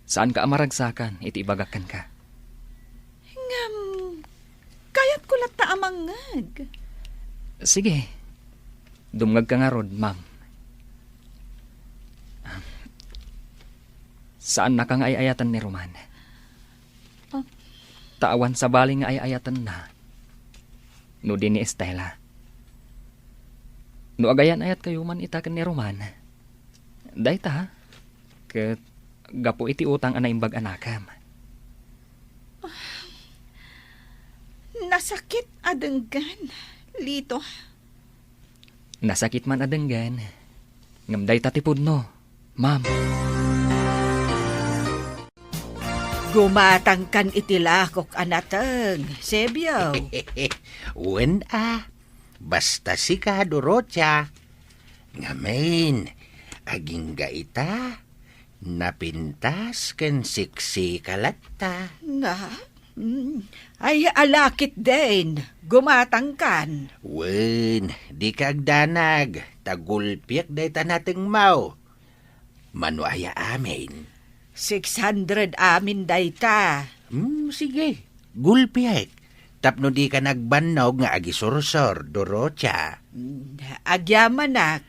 Saanka a maragsakan iti ibagak kenka. Ngem, kayatko latta a mangngeg. Sige. Dumngegka ngarud, ma'am. Saannaka nga ay-ayaten ni Roman. Ah. Ta awan sabali nga ay-ayatenna no di ni Estela. No agayan-ayatkayo man ita ken ni Roman, dayta, ket gapu iti utang a naimbag a nakem. Nasakit a denggen, Lito. Nasakit man a denggen, ngem dayta ti pudno, ma'am. Gumatangkan iti lakok a nateng, Sebio. Wen a, basta sika, Dorotia. Ngamin, agingga ita, napintas ken siksi ka latta. Na? Mm. Ay, ala ketdin, gumatangkan. Wen, dika agdanag, ta gulpiek dayta natengmo. Mano aya amin? Six hundred amin dayta. Hmm, sige. Gulpiek. Tapno dika nagbannog nga agisursor, Dorotia. Mm, agyamanak.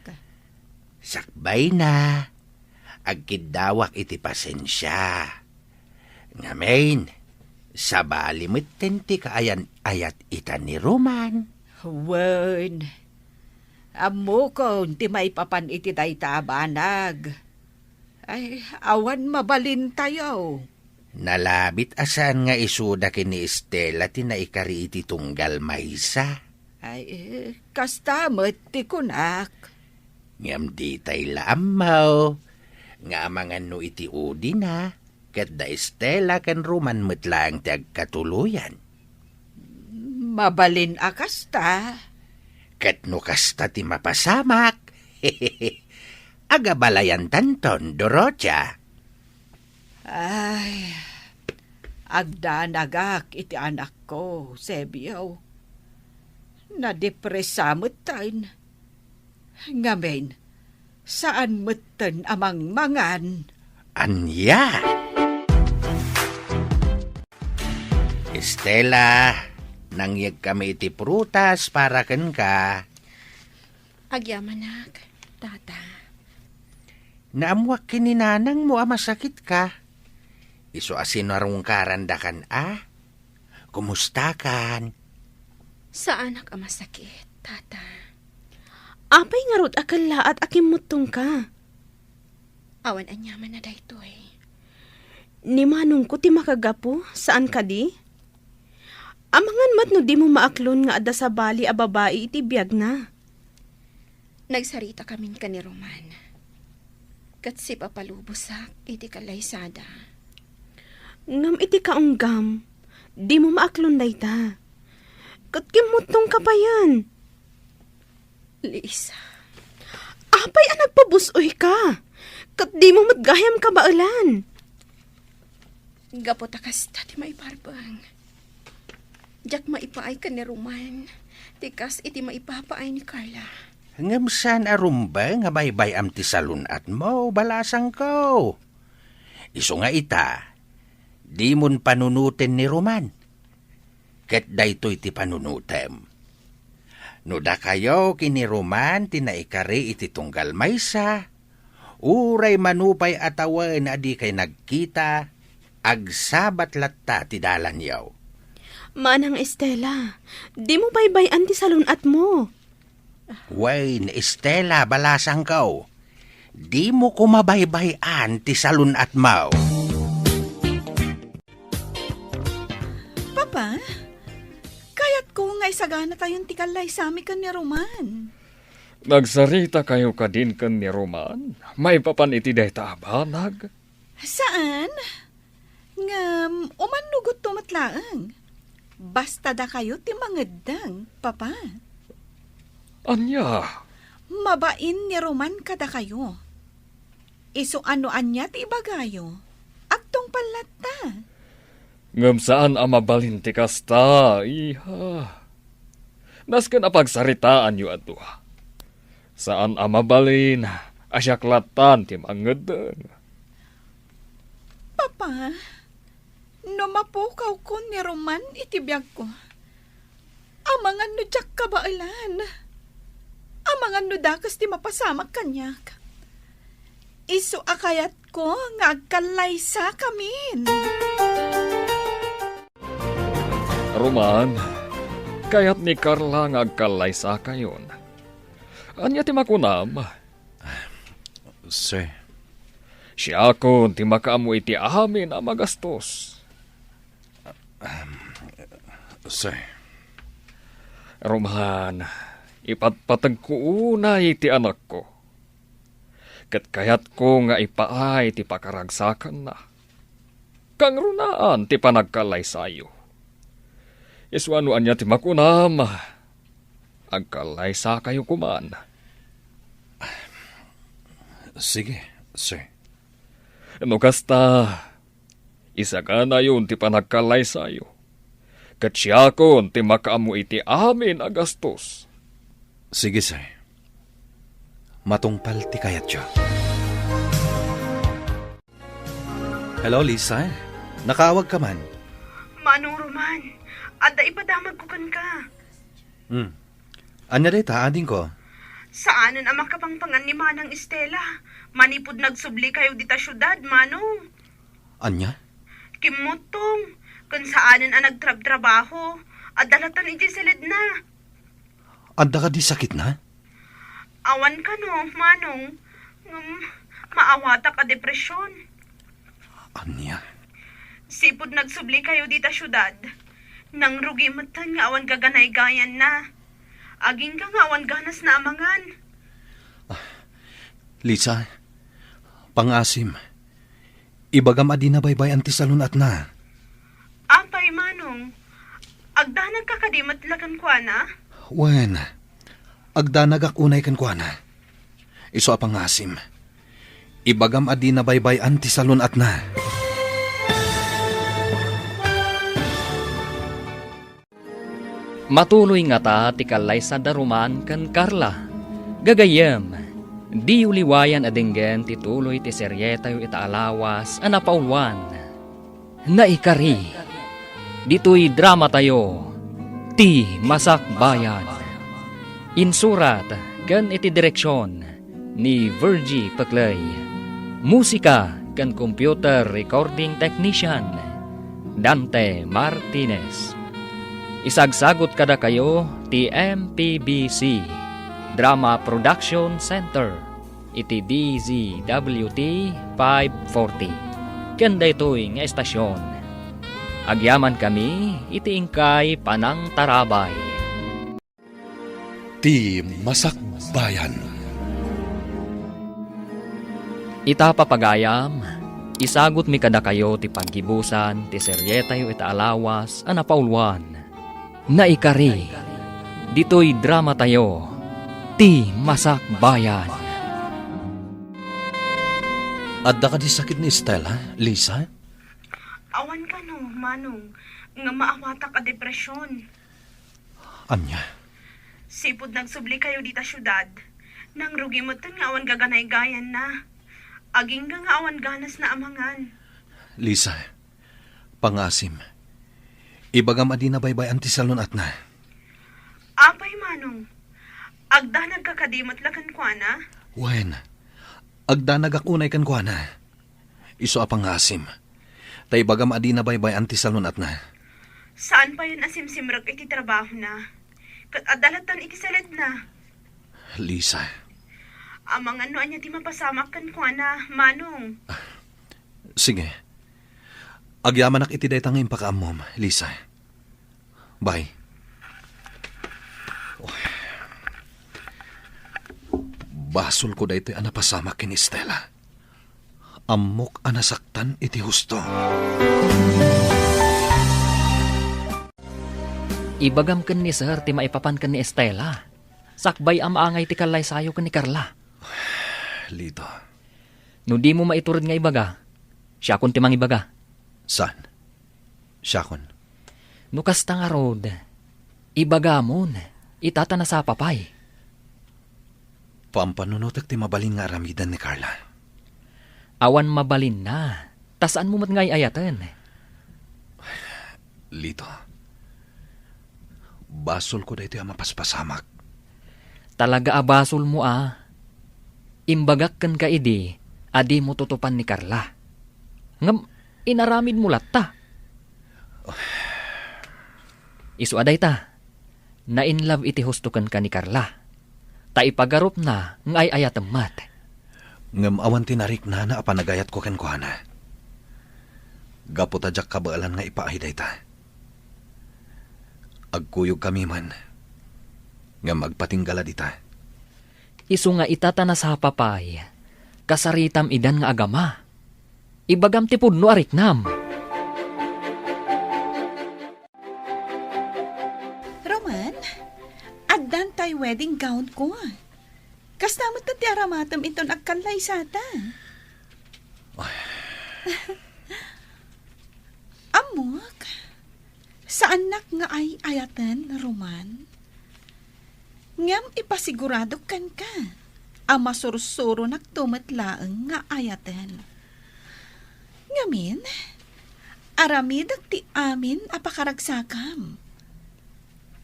Sakbayna, agkiddawak iti pasensia. Ngamin, sabali metten ti kaayan-ayat ita ni Roman. Wen, ammokon ti maipapan iti dayta a banag. Ay, awan mabalintayo. Nalabit a saan nga isuda ken ni Estela ti naikari iti tunggal maysa. Ay, eh, kasta met ti kunak. Ngem ditay la ammo nga amangan no iti udina, ket da Estela ken Roman met laeng ti agkatuloyan. Mabalin a kasta. Ket no kasta ti mapasamak, agabalayantanton, Dorotia. Ay, agdanagak iti anakko, Sebio. Nadepresa metten. Ngamin, saan metten a mangmangan. Ania? Estela, nangyegkami iti prutas para kenka. Agyamanak, tata. Naammuak ken ni nanangmo a masakitka. Isu a sinarungkarandakan a? Kumustakan? Saanak a masakit, tata. Apay ngarud a kellaat a kimmuttongka? Awan aniaman a daytoy. Ni manongko ti makagapu, saan kadi? Amangan met no dimo maaklon nga adda sabali a babai iti biagna. Nagsarita kamin ken ni Roman. Ket sipapalubosak iti kalaysada. Ngem iti kaunggam, dimo maaklon dayta. Ket kimmuttongka payen. Lisa, apay a nagpabus-oyka? Ket dimo met gayam kabaelan. Gapu ta kasta ti maiparbeng. Diak maipaay ken ni Roman, ti kas iti maipapaay ni Carla. Ngem saan a rumbeng a baybay-am ti salun-atmo, balasangko. Isu nga ita, dimon panunoten ni Roman. Ket daytoy ti panunotem. No dakayo ken ni Roman ti naikari iti tunggal maysa, Uray mano pay a tawen a dikay nagkita, agsabat latta ti dalanyo. Manang Estela, dimo baybay-an ti salun-atmo. Wen, Estela, balasangko, dimo koma baybay-an ti salun-atmo. Papa, kayatko nga isaganatayon ti kallaysami ken ni Roman. Nagsaritakayo kadin ken ni Roman maipapan iti dayta a banag? Saan? Ngem, umannogto met laeng. Basta dakayo ti mangeddeng, Papa. Ania? Mabain ni Roman kadakayo. Isu a no ania ti ibagayo, agtungpal latta. Ngem saan a mabalin ti kasta, iha. Nasken a pagsaritaanyo a dua. Saan a mabalin a siak lattan ti mangeddeng. Papa, no mapukawkon ni Roman iti biagko, amangan no diak kabaelan. Amangan no dakes ti mapasamak kaniak. Isu a kayatko nga agkallaysakamin. Roman, kayat ni Carla nga agkallaysakayon. Ania ti makunam? Sir. Siakon ti makaammo iti amin a magastos. Sir. Roman, ipatpategko unay ti anakko. Ket kayatko nga ipaay ti pakaragsakanna. Kangrunaan ti panagkallaysayo. Isu a no ania ti makunam, agkallaysakayo koman. Sige, sir. No kasta, isaganayon ti panagkallaysayo. Ket siakon ti makaammo iti amin a gastos. Sige, sir. Matungpal ti kayatyo. Hello, Lisa. Nakaawagka man. Manong Roman, adda ipadamagko kenka. Hmm. Ania dayta, adingko? Saanen a makapangpangan ni Manang Estela. Manipud nagsubli kayo dita siudad, Manong. Ania? Kimmuttong, ken saanen a nagtrabtrabaho. Adda lattan idiay siledna. Adda kadi sakitna? Awan kano, Manong. Ngem, maawatak a depresyon. Ania? Sipud nagsubli kayo dita siudad, nangrugi metten nga awan gaganaygayanna. Agingga nga awan ganasna a mangan. Ah, Lisa, pangasim. Ibagam a dina baybay-an ti salun-atna. Apay, Manong? Agdanagka kadi met la kenkuana? Wen, agdanagak unay kenkuana. Isu a pangasim. Ibagam a dina baybay-an ti salun-atna. Matuloy ngata ti kallaysa da Roman ken Carla. Gagayyem, diyo liwayan a denggen ti tuloy ti serietayo ita a lawas a napauluan. Naikari, ditoy dramatayo, Ti Masakbayan. Insurat ken iti direksion ni Virgie Peclay. Musika ken computer recording technician, Dante Martinez. Isagsagut kadakayo ti M P B C Drama Production Center iti D Z W T five forty. Ken daytoy nga estasion, agyamankami iti inkay panangtarabay. Ti Masakbayan. Ita, papagayam, isagutmi kadakayo ti paggibusan ti serietayo ita a lawas a napauluan. Naikari, ditoy dramatayo, Ti Masakbayan. Adda kadi sakit ni Estela, Lisa? Awan kano, Manong, nga maawatak a depresyon. Ania? Sipud nagsubli kayo dita siudad, nangrugi metten nga awan gaganaygayanna. Agingga nga awan ganasna a mangan. Lisa, pangasim. Ibagam a dina baybay-an ti salun-atna. Apay, Manong, agdanagka kadi met la kenkuana? Wen, Agdanagak unay kenkuana. Isu a pangngaasim. Ta ibagam a dina baybay-an ti salun-atna. Saan payen a simsimrek iti trabahona. Ket adda lattan iti saledna. Lisa. Amangan no ania ti mapasamak kenkuana, Manong. Sige. Agyamanak iti dayta nga impakaammom, Lisa. Bye. Basolko daytoy a napasamak ken Estela. Ammok a nasaktan iti husto. Ibagam ken ni Sir ti maipapan ken ni Estela. Sakbay a maangay ti kallaysayo ken ni Carla. Lito. No dimo maitured nga ibaga, siakon ti mangibaga. Saan? Siakon. No kasta ngarud, ibagamon, ita ta nasapa pay. Pampanunotek ti mabalin nga aramidan ni Carla. Awan mabalinna, ta saanmo met nga ay-ayaten. Lito, basolko daytoy a mapaspasamak. Talaga a basolmo a. Imbagak kenka idi a dimo tutupan ni Carla. Ngem inaramidmo latta. Isu a dayta, na-in love iti husto kenka ni Carla. Ta ipagarupna nga ay-ayatem met. Ngem awan ti nariknana a panagayatko kenkuana. Gapu ta diak kabaelan nga ipaay dayta. Agkuyogkami man, ngem agpatingga la dita. Isu nga ita ta nasapa pay, kasaritam idan nga agama. Ibagam ti pudno a riknam. Roman, addan tay wedding gown ko. Kasta met ti aramatem inton agkallaysata. Ay. Ammok, saannak nga ay-ayaten, Roman. Ngem ipasiguradok kenka a masursuronakto met laeng nga ayaten. Ngamin, aramidek ti amin a pakaragsakam.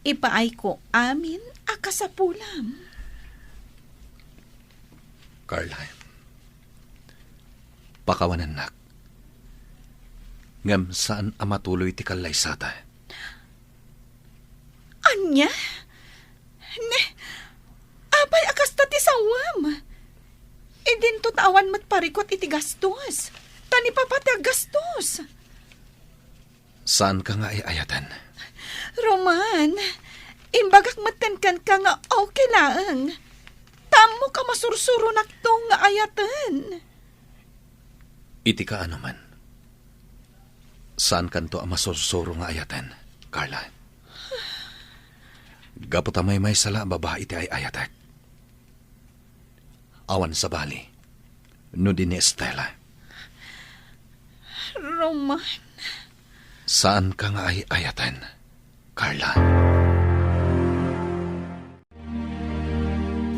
Ipaayko amin a kasapulam. Caroline, pakawanennak. Ngem saan a matuloy ti kallaysata. Ania? Ne, apay a kasta ti sawam? Idinto ta awan met parikut iti gastos. Ta ni Papa ti aggastos. Saanka nga ay-ayaten? Roman, imbagak met kenka nga okay laeng. Ta ammok a masursuronakto nga ayaten. Iti kaano man, saankanto a masursuro nga ayaten, Carla. Gapu ta maymaysa la a babai ti ay-ayatek. Awan sabali no di ni Estela. Roman. Saanka nga ay-ayaten, Carla.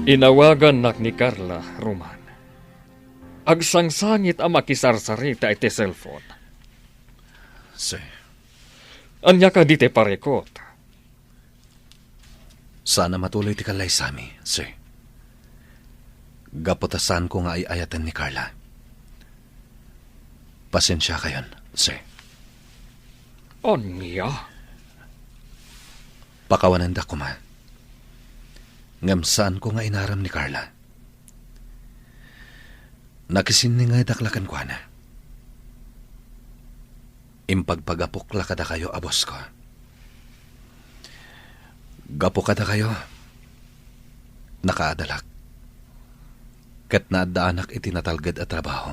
Inawagannak ni Carla, Roman. Agsangsangit a makisarsarita iti cellphone. Sir. Ania kadi ti parikut? Saan a matuloy ti kallaysami, sir. Gapu ta saanko nga ay-ayaten ni Carla. Pasensiakayon, sir. Ania? Pakawanendak koma. Ngem saanko nga inaram ni Carla. Nakisinningedak la kenkuana. Impagpagapok la kadakayo a bosko. Gapu kadakayo, nakaadalak, ket naaddaanak iti natalged a trabaho.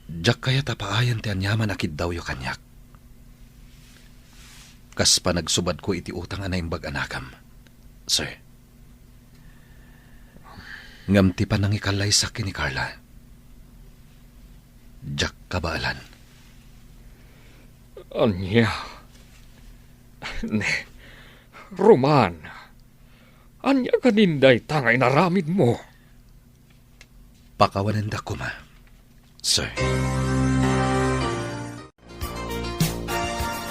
Diak kayat a paayen ti aniaman a kiddawyo kaniak. Kas panagsubadko iti utang a naimbag a nakam, sir. Ngem ti panangikallaysakmi ni Carla, diak kabaelan. Ania? Ne, Roman, ania kadin dayta nga inaramidmo? Pakawanendak koma, sir.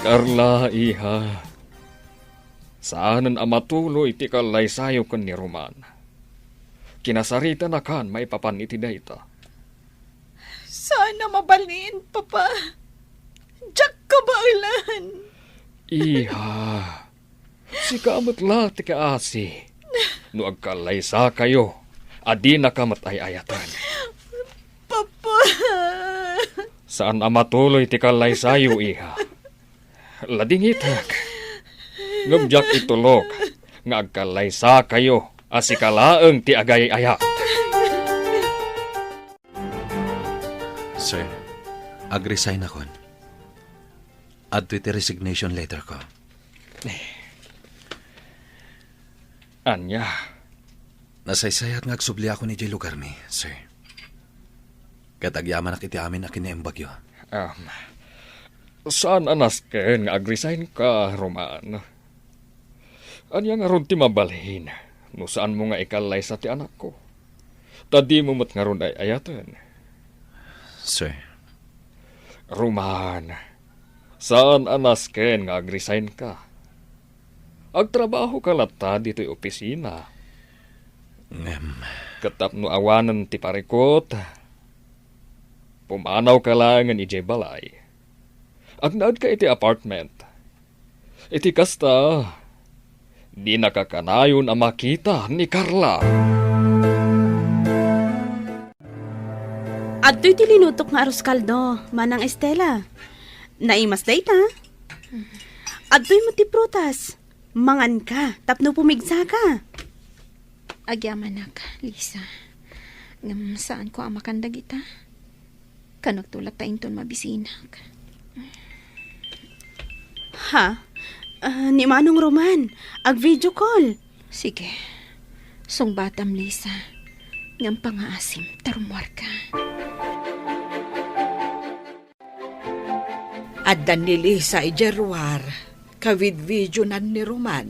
Carla, iha, saanen a matuloy ti kallaysayo ken ni Roman. Kinasaritanakan maipapan iti dayta. Saan a mabalin, Papa. Diak kabaelan. Iha, sika met la ti kaasi. No agkallaysakayo, a dinaka met ay-ayaten. Papa! Saan a matuloy ti kallaysayo, iha. Ladingitek. Ngem diak itulok nga agkallaysakayo a sika laeng ti agay-ayat. Sir, agresign akon. Adtoy ti resignation letter ko. Ania? Nasaysayat nga agsubliakon idiay lugarmi, sir. Ket agyamanak iti amin a kinaimbagyo. Um, saan a nasken nga agresign ka, Roman? Ania ngarud ti mabalin no saanmo nga ikallaysa ti anakko? Ta dimo met ngarud ay-ayaten. Sir. Roman, saan a nasken nga agresign ka. Agtrabaho ka latta ditoy opisina. Ngem. Ket tapno awanen ti parikut, pumanaw ka laengen idiay balay. Agnaed ka iti apartment. Iti kasta, dinaka kanayon a makita ni Carla. Adtoy ti linutok nga arroz caldo, Manang Estela. Naimas dayta. Adtoy met ti prutas. Manganka, tapno pumigsaka. Agyamanak, Lisa. Ngem saanko a makan dagita. Kano agtulat ta inton mabisinak. Ha? Ah, ni Manong Roman, ag-video call. Sige. Sungbatam, Lisa. Ngem pangaasim, ta rummuarka. Adda ni Lisa idiay ruar, kavidvidionan ni Roman.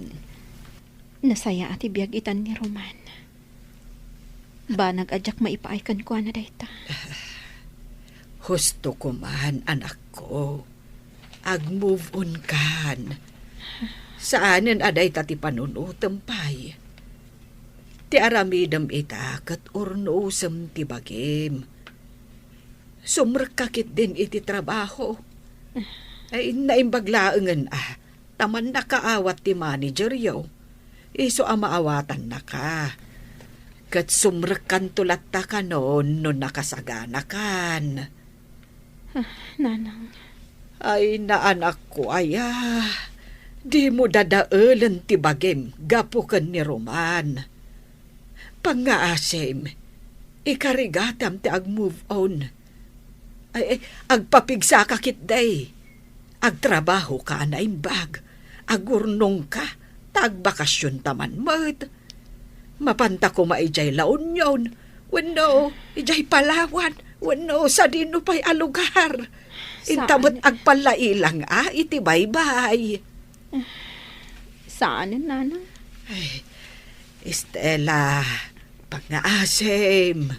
Nasayaat ti biag itan ni Roman. Banag a diak maipaay kenkuana dayta. Husto koman, anakko. Ag-move on kan. Saanen a dayta ti panunotem pay. Ti aramidem ita ket urnosem ti bagim. Sumrekka ketdin iti trabaho. Ay, naimbag laengen a, ta mannakaawat ti manageryo. Isu a maawatannaka. Ket sumrekkanto latta kanon no nakasaganakan. Ah, Nanang. Ay, naanakko aya. Dimo dadaelen ti bagim gapu ken ni Roman. Pangngaasim, ikarigatam ti ag-move on. Ay, ay, agpapigsaka ketdi. Agtrabahoka a naimbag. Agurnongka, ta agbakasionta man met. Mapanta koma idiay La Union, wenno idiay Palawan, wenno sadino pay a lugar. Inta met agpallailang a iti baybay. Saanen, Nanang? Ay, Estela, pangngaasim,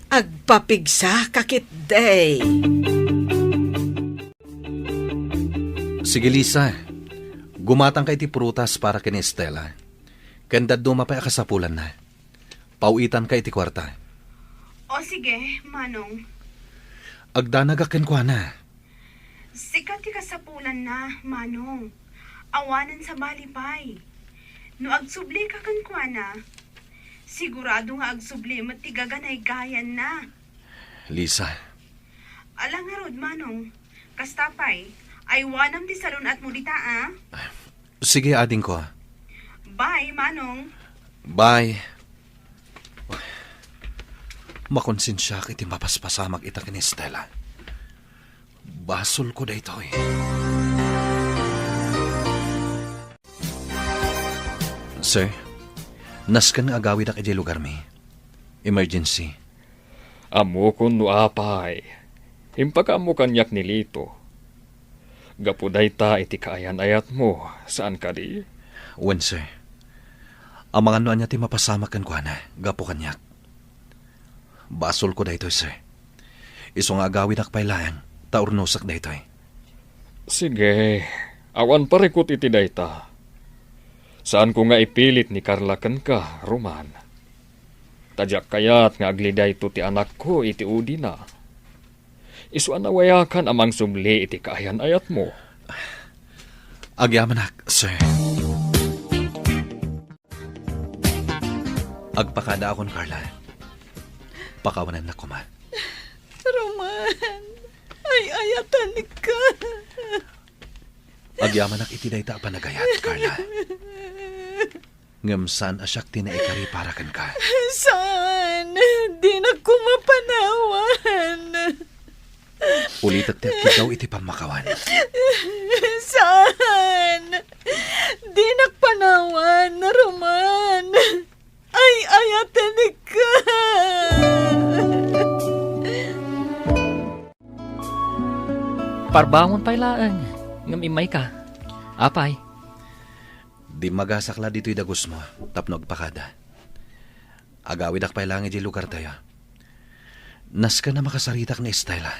agpapigsaka ketdi. Sige, Lisa. Gumatangka iti prutas para ken Estela. Ken dadduma pay a kasapulanna. Paw-itanka iti kuarta. O, sige, Manong. Agdanagak kenkuana. Sika ti kasapulanna, Manong. Awanen sabali pay. No agsublika kenkuana, sigurado nga agsubli met ti gaganaygayanna. Lisa. Ala ngarud, Manong. Kasta pay, aywanam ti salun-atmo dita, a? Sige, adingko. Bye, Manong. Bye. Makonsensiak iti mapaspasamak ita ken Estela. Basolko daytoy. Sir, nasken nga agawidak idiay lugarmi. Emergency. Ammokon no apay. Impakaammo kaniak ni Lito. Gapu dayta iti kaayan-ayatmo, saan kadi? Wen, sir. Amangan no ania ti mapasamak kenkuana, gapu kaniak. Basolko daytoy, sir. Isu nga agawidak pay laeng, ta urnosek daytoy. Sige, awan parikut iti dayta. Saanko nga ipilit ni Carla kenka, Roman. Ta diak kayat nga agli dayto ti anakko iti udina. Isu a nawayakan a mangsubli iti kaayan-ayatmo. Agyamanak, sir. Agpakadaakon, Carla. Pakawanannak koma. Roman, ay-ayatenka. Agyamanak iti dayta a panagayat, Carla. Ngem saan a siak ti naikari para kenka. Saan? Dinak koma panawan. Ulitek ti agkidaw iti pammakawan. Saan? Dinak panawan, Roman. Ay-ayatenka. Parbangon pay laeng, ngem immayka. Apay? Dimmagasak la ditoy dagusmo tapno agpakada. Agawidak pay laeng idiay lugartayo. Nasken a makasaritak ni Estela.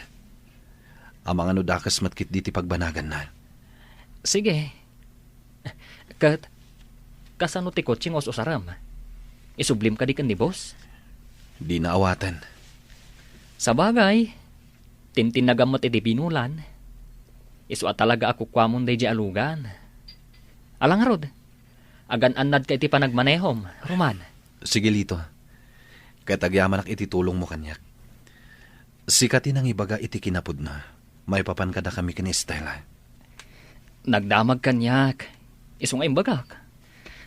Amangan no dakes met ketdi ti pagbanaganna. Sige. Ket, kasano ti kotse nga us-usarem? Isublim kadi ken ni boss? Dina awaten. Sabagay, tintinnagam met iti binulan. Isu a talaga a kukuamon daydiay a lugan. Ala ngarud, agan-annadka iti panagmanehom, Roman. Sige, Lito. Ket agyamanak iti tulongmo kaniak. Sika ti nangibaga iti kinapudno maipapan kadakami ken ni Estela. Nagdamag kaniak, isu nga imbagak.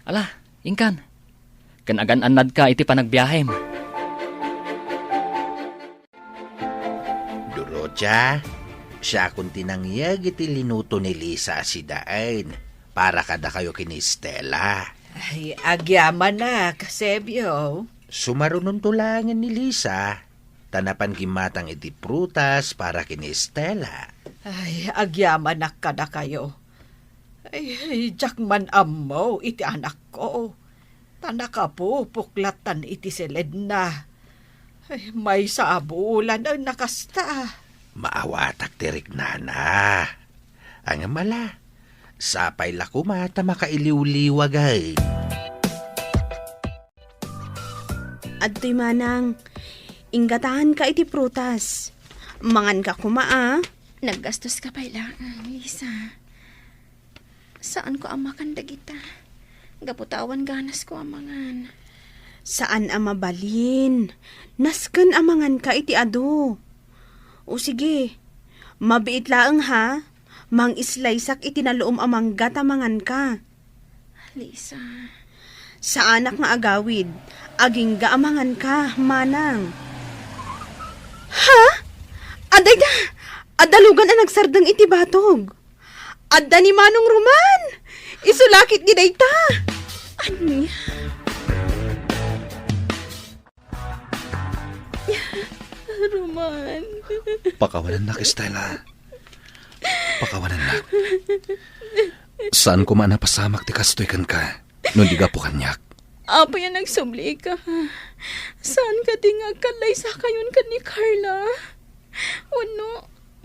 Ala, inkan. Ken agan-annadka iti panagbiahem. Dorotia, siakon ti nangyeg iti linuto ni Lisa a sidaen para kadakayo ken ni Estela. Ay, agyamanak, Sebio. Sumarunonto laengen ni Lisa, ta napan gimmatang iti prutas para ken ni Estela. Ay, agyamanak kadakayo. Ay, diak man ammo iti anakko. Ta nakapupok lattan iti siledna. Ay, maysa a bulan a nakasta. Maawatak ti riknana. Ngem ala, sapay la koma ta makailiwliwag. Adtoy manang, inggataanka iti prutas. Manganka koma, a. Naggastoska pay laeng, Lisa. Saanko a makan dagita. Gapu ta awan ganasko a mangan. Saan a mabalin. Nasken a manganka iti adu. O sige, mabiit laeng ha. Mangislaysak iti naluom a mangga ta manganka. Lisa. Saanak nga agawid. Agingga a manganka, manang. Ha? Adda ita! Adda lugan a nagsardeng iti batog. Adda ni Manong Roman! Isu la ketdi dayta! Ania? Roman. Pakawanannak, Estela. Pakawanannak. Saan koma a napasamak ti kastoy kenka, no di gapu kaniak. Apay a nagsublika? Saan kadi nga agkallaysakayon ken ni Carla? Wenno,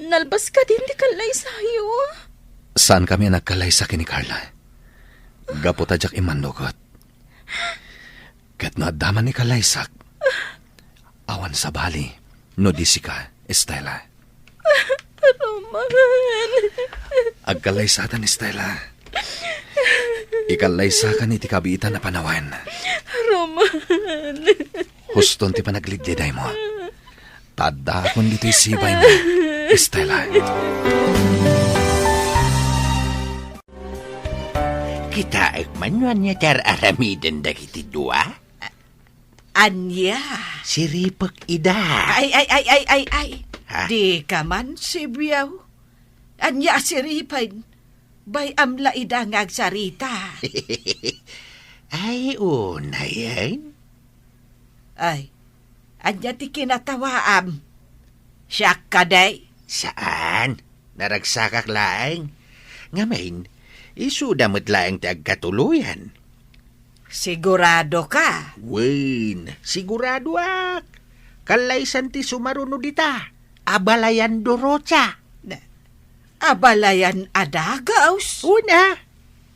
nalpas kadi ti kallaysayo? Saankami a nagkallaysa ken ni Carla. Gapu ta diak immannugot. Ket no adda man ikallaysak, awan sabali no di sika, Estela. Roman. Agkallaysatan, Estela. Ikallaysakan iti kabiitan a panawen. Roman. Huston ti panaglidlidaymo. Ta addaakon ditoy sibaymo, Estela. Kitaek man no ania ti ar-aramiden dagiti dua? Ania? Siripek ida. Ay, ay, ay, ay, ay, ay. Ha? Dika man sibiaw. Ania a siripen? Bay-am la ida nga agsarita. Ay, unayen. Ay, ania ti kinatawaam? Siak kadi? Saan. Naragsakak laeng. Ngamin, isuda met laeng ti agkatuloyan. Siguradoka? Wen, siguradoak. Kallaysan ti sumaruno dita. Abalayan Dorotia. Na, abalayan a dagus? Una.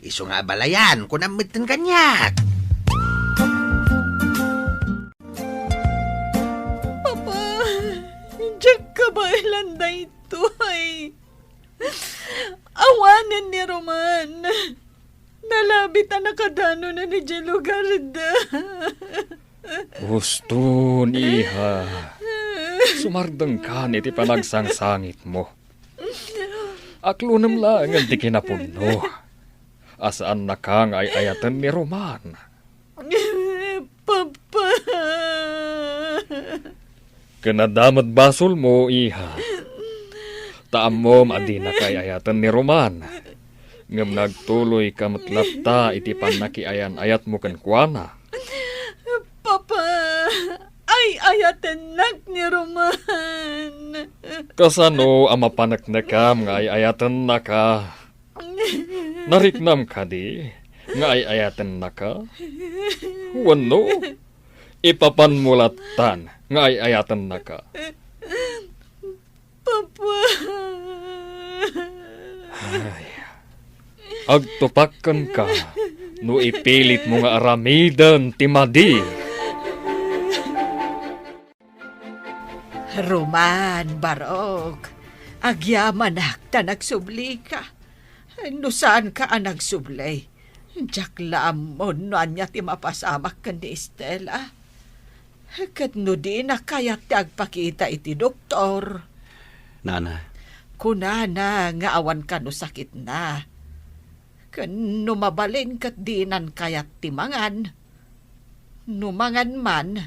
Isu nga abalayan, kunam metten kaniak. daytoy. Awanen ni Roman. Nalabit a nakadanona idiay lugarda. Huston, iha. Sumardengkan iti panagsangsangitmo. Aklonem laengen ti kinapudno a saannaka nga ay-ayaten ni Roman. Papa. Ken adda met basolmo, iha. Ta ammom a dinaka ay-ayaten ni Roman. Ngem nagtuloyka met latta iti pannakiayan-ayatmo kenkuana. Papa, ay-ayatennak ni Roman. Kasano a mapaneknekam nga ay-ayatennaka? Nariknam kadi nga ay-ayatennaka? Wenno, ipapanmo lattan nga ay-ayatennaka? Papa. Ay, agtupak kenka no ipilitmo nga aramiden ti madi. Roman, Barok, agyamanak ta nagsublika. No saanka a nagsubli, diak la ammon no ania ti mapasamak ken ni Estela. Ket no dina kayat ti agpakita iti doktor. Nana. Kunana nga awan kano sakitna. Ken no mabalin ket dinan kayat ti mangan. No mangan man,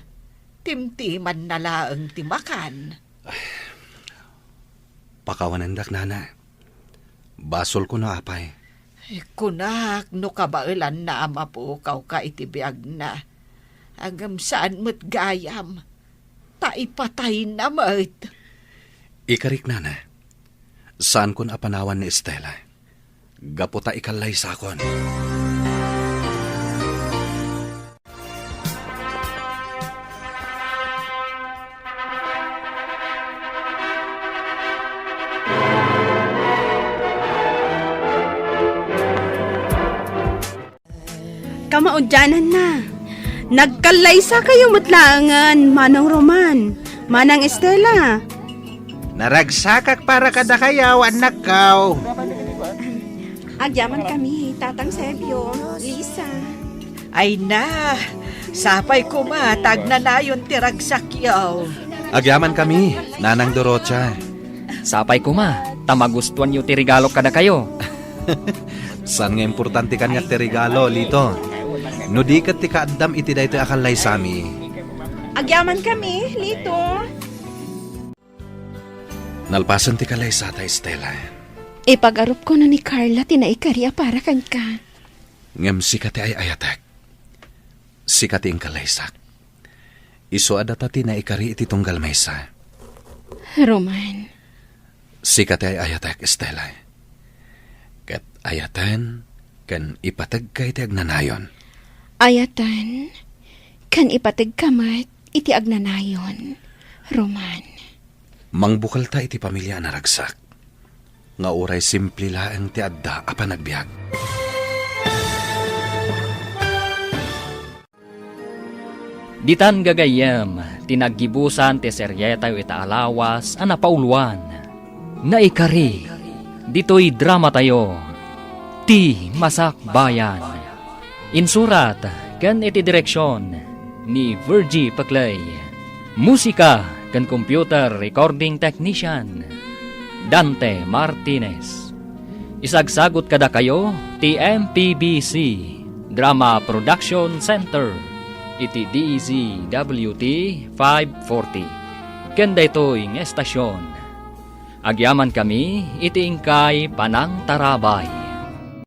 timtimanna laeng ti makan. Pakawanendak, nana. Basolko no apay. Kunak no kabaelanna a mapukawka iti biagna. Ngem saan met gayam, ta ipatayna met. Ikarik, nana. Saankon a panawan ni Estela. Gapu ta ikallaysakon. Kamaudiananna, nagkallaysakayo met laengen, Manong Roman, Manang Estela. Naragsakak para kadakayo, annakko. Agyamankami, Tatang Sebio, Lisa. Ay na, sapay koma ta agnanayon ti ragsakyo. Agyamankami, Nanang Dorocha. Sapay koma ta magustuanyo ti regalo kadakayo. Saan nga importante kaniak ti regalo, Lito. No di ket ti kaaddam iti daytoy a kallaysami. Agyamankami, Lito. Nalpasen ti kallaysata, Estela. Ipagarupko no ni Carla ti naikari a para kenka. Ngem sika ti ay-ayatek. Sika ti inkallaysak. Isu a data ti naikari iti tunggal maysa. Roman. Sika ti ay-ayatek, Estela. Ket ayaten ken ipategka iti agnanayon. Ayaten ken ipategka met iti agnanayon, Roman. Mangbukelta iti pamilia a naragsak, nga uray simple laeng ti adda a panagbiag. Ditan gagayyem ti naggibusan ti serietayo ita a lawas a napauloan, Naikari, ditoy dramatayo, Ti Masakbayan. Insurat ken iti direksion ni Virgie Peclay. Musika ken computer recording technician, Dante Martinez. Isagsagut kadakayo ti M P B C Drama Production Center iti D Z W T five forty. Ken daytoy nga estasion, agyamankami iti inkay panangtarabay.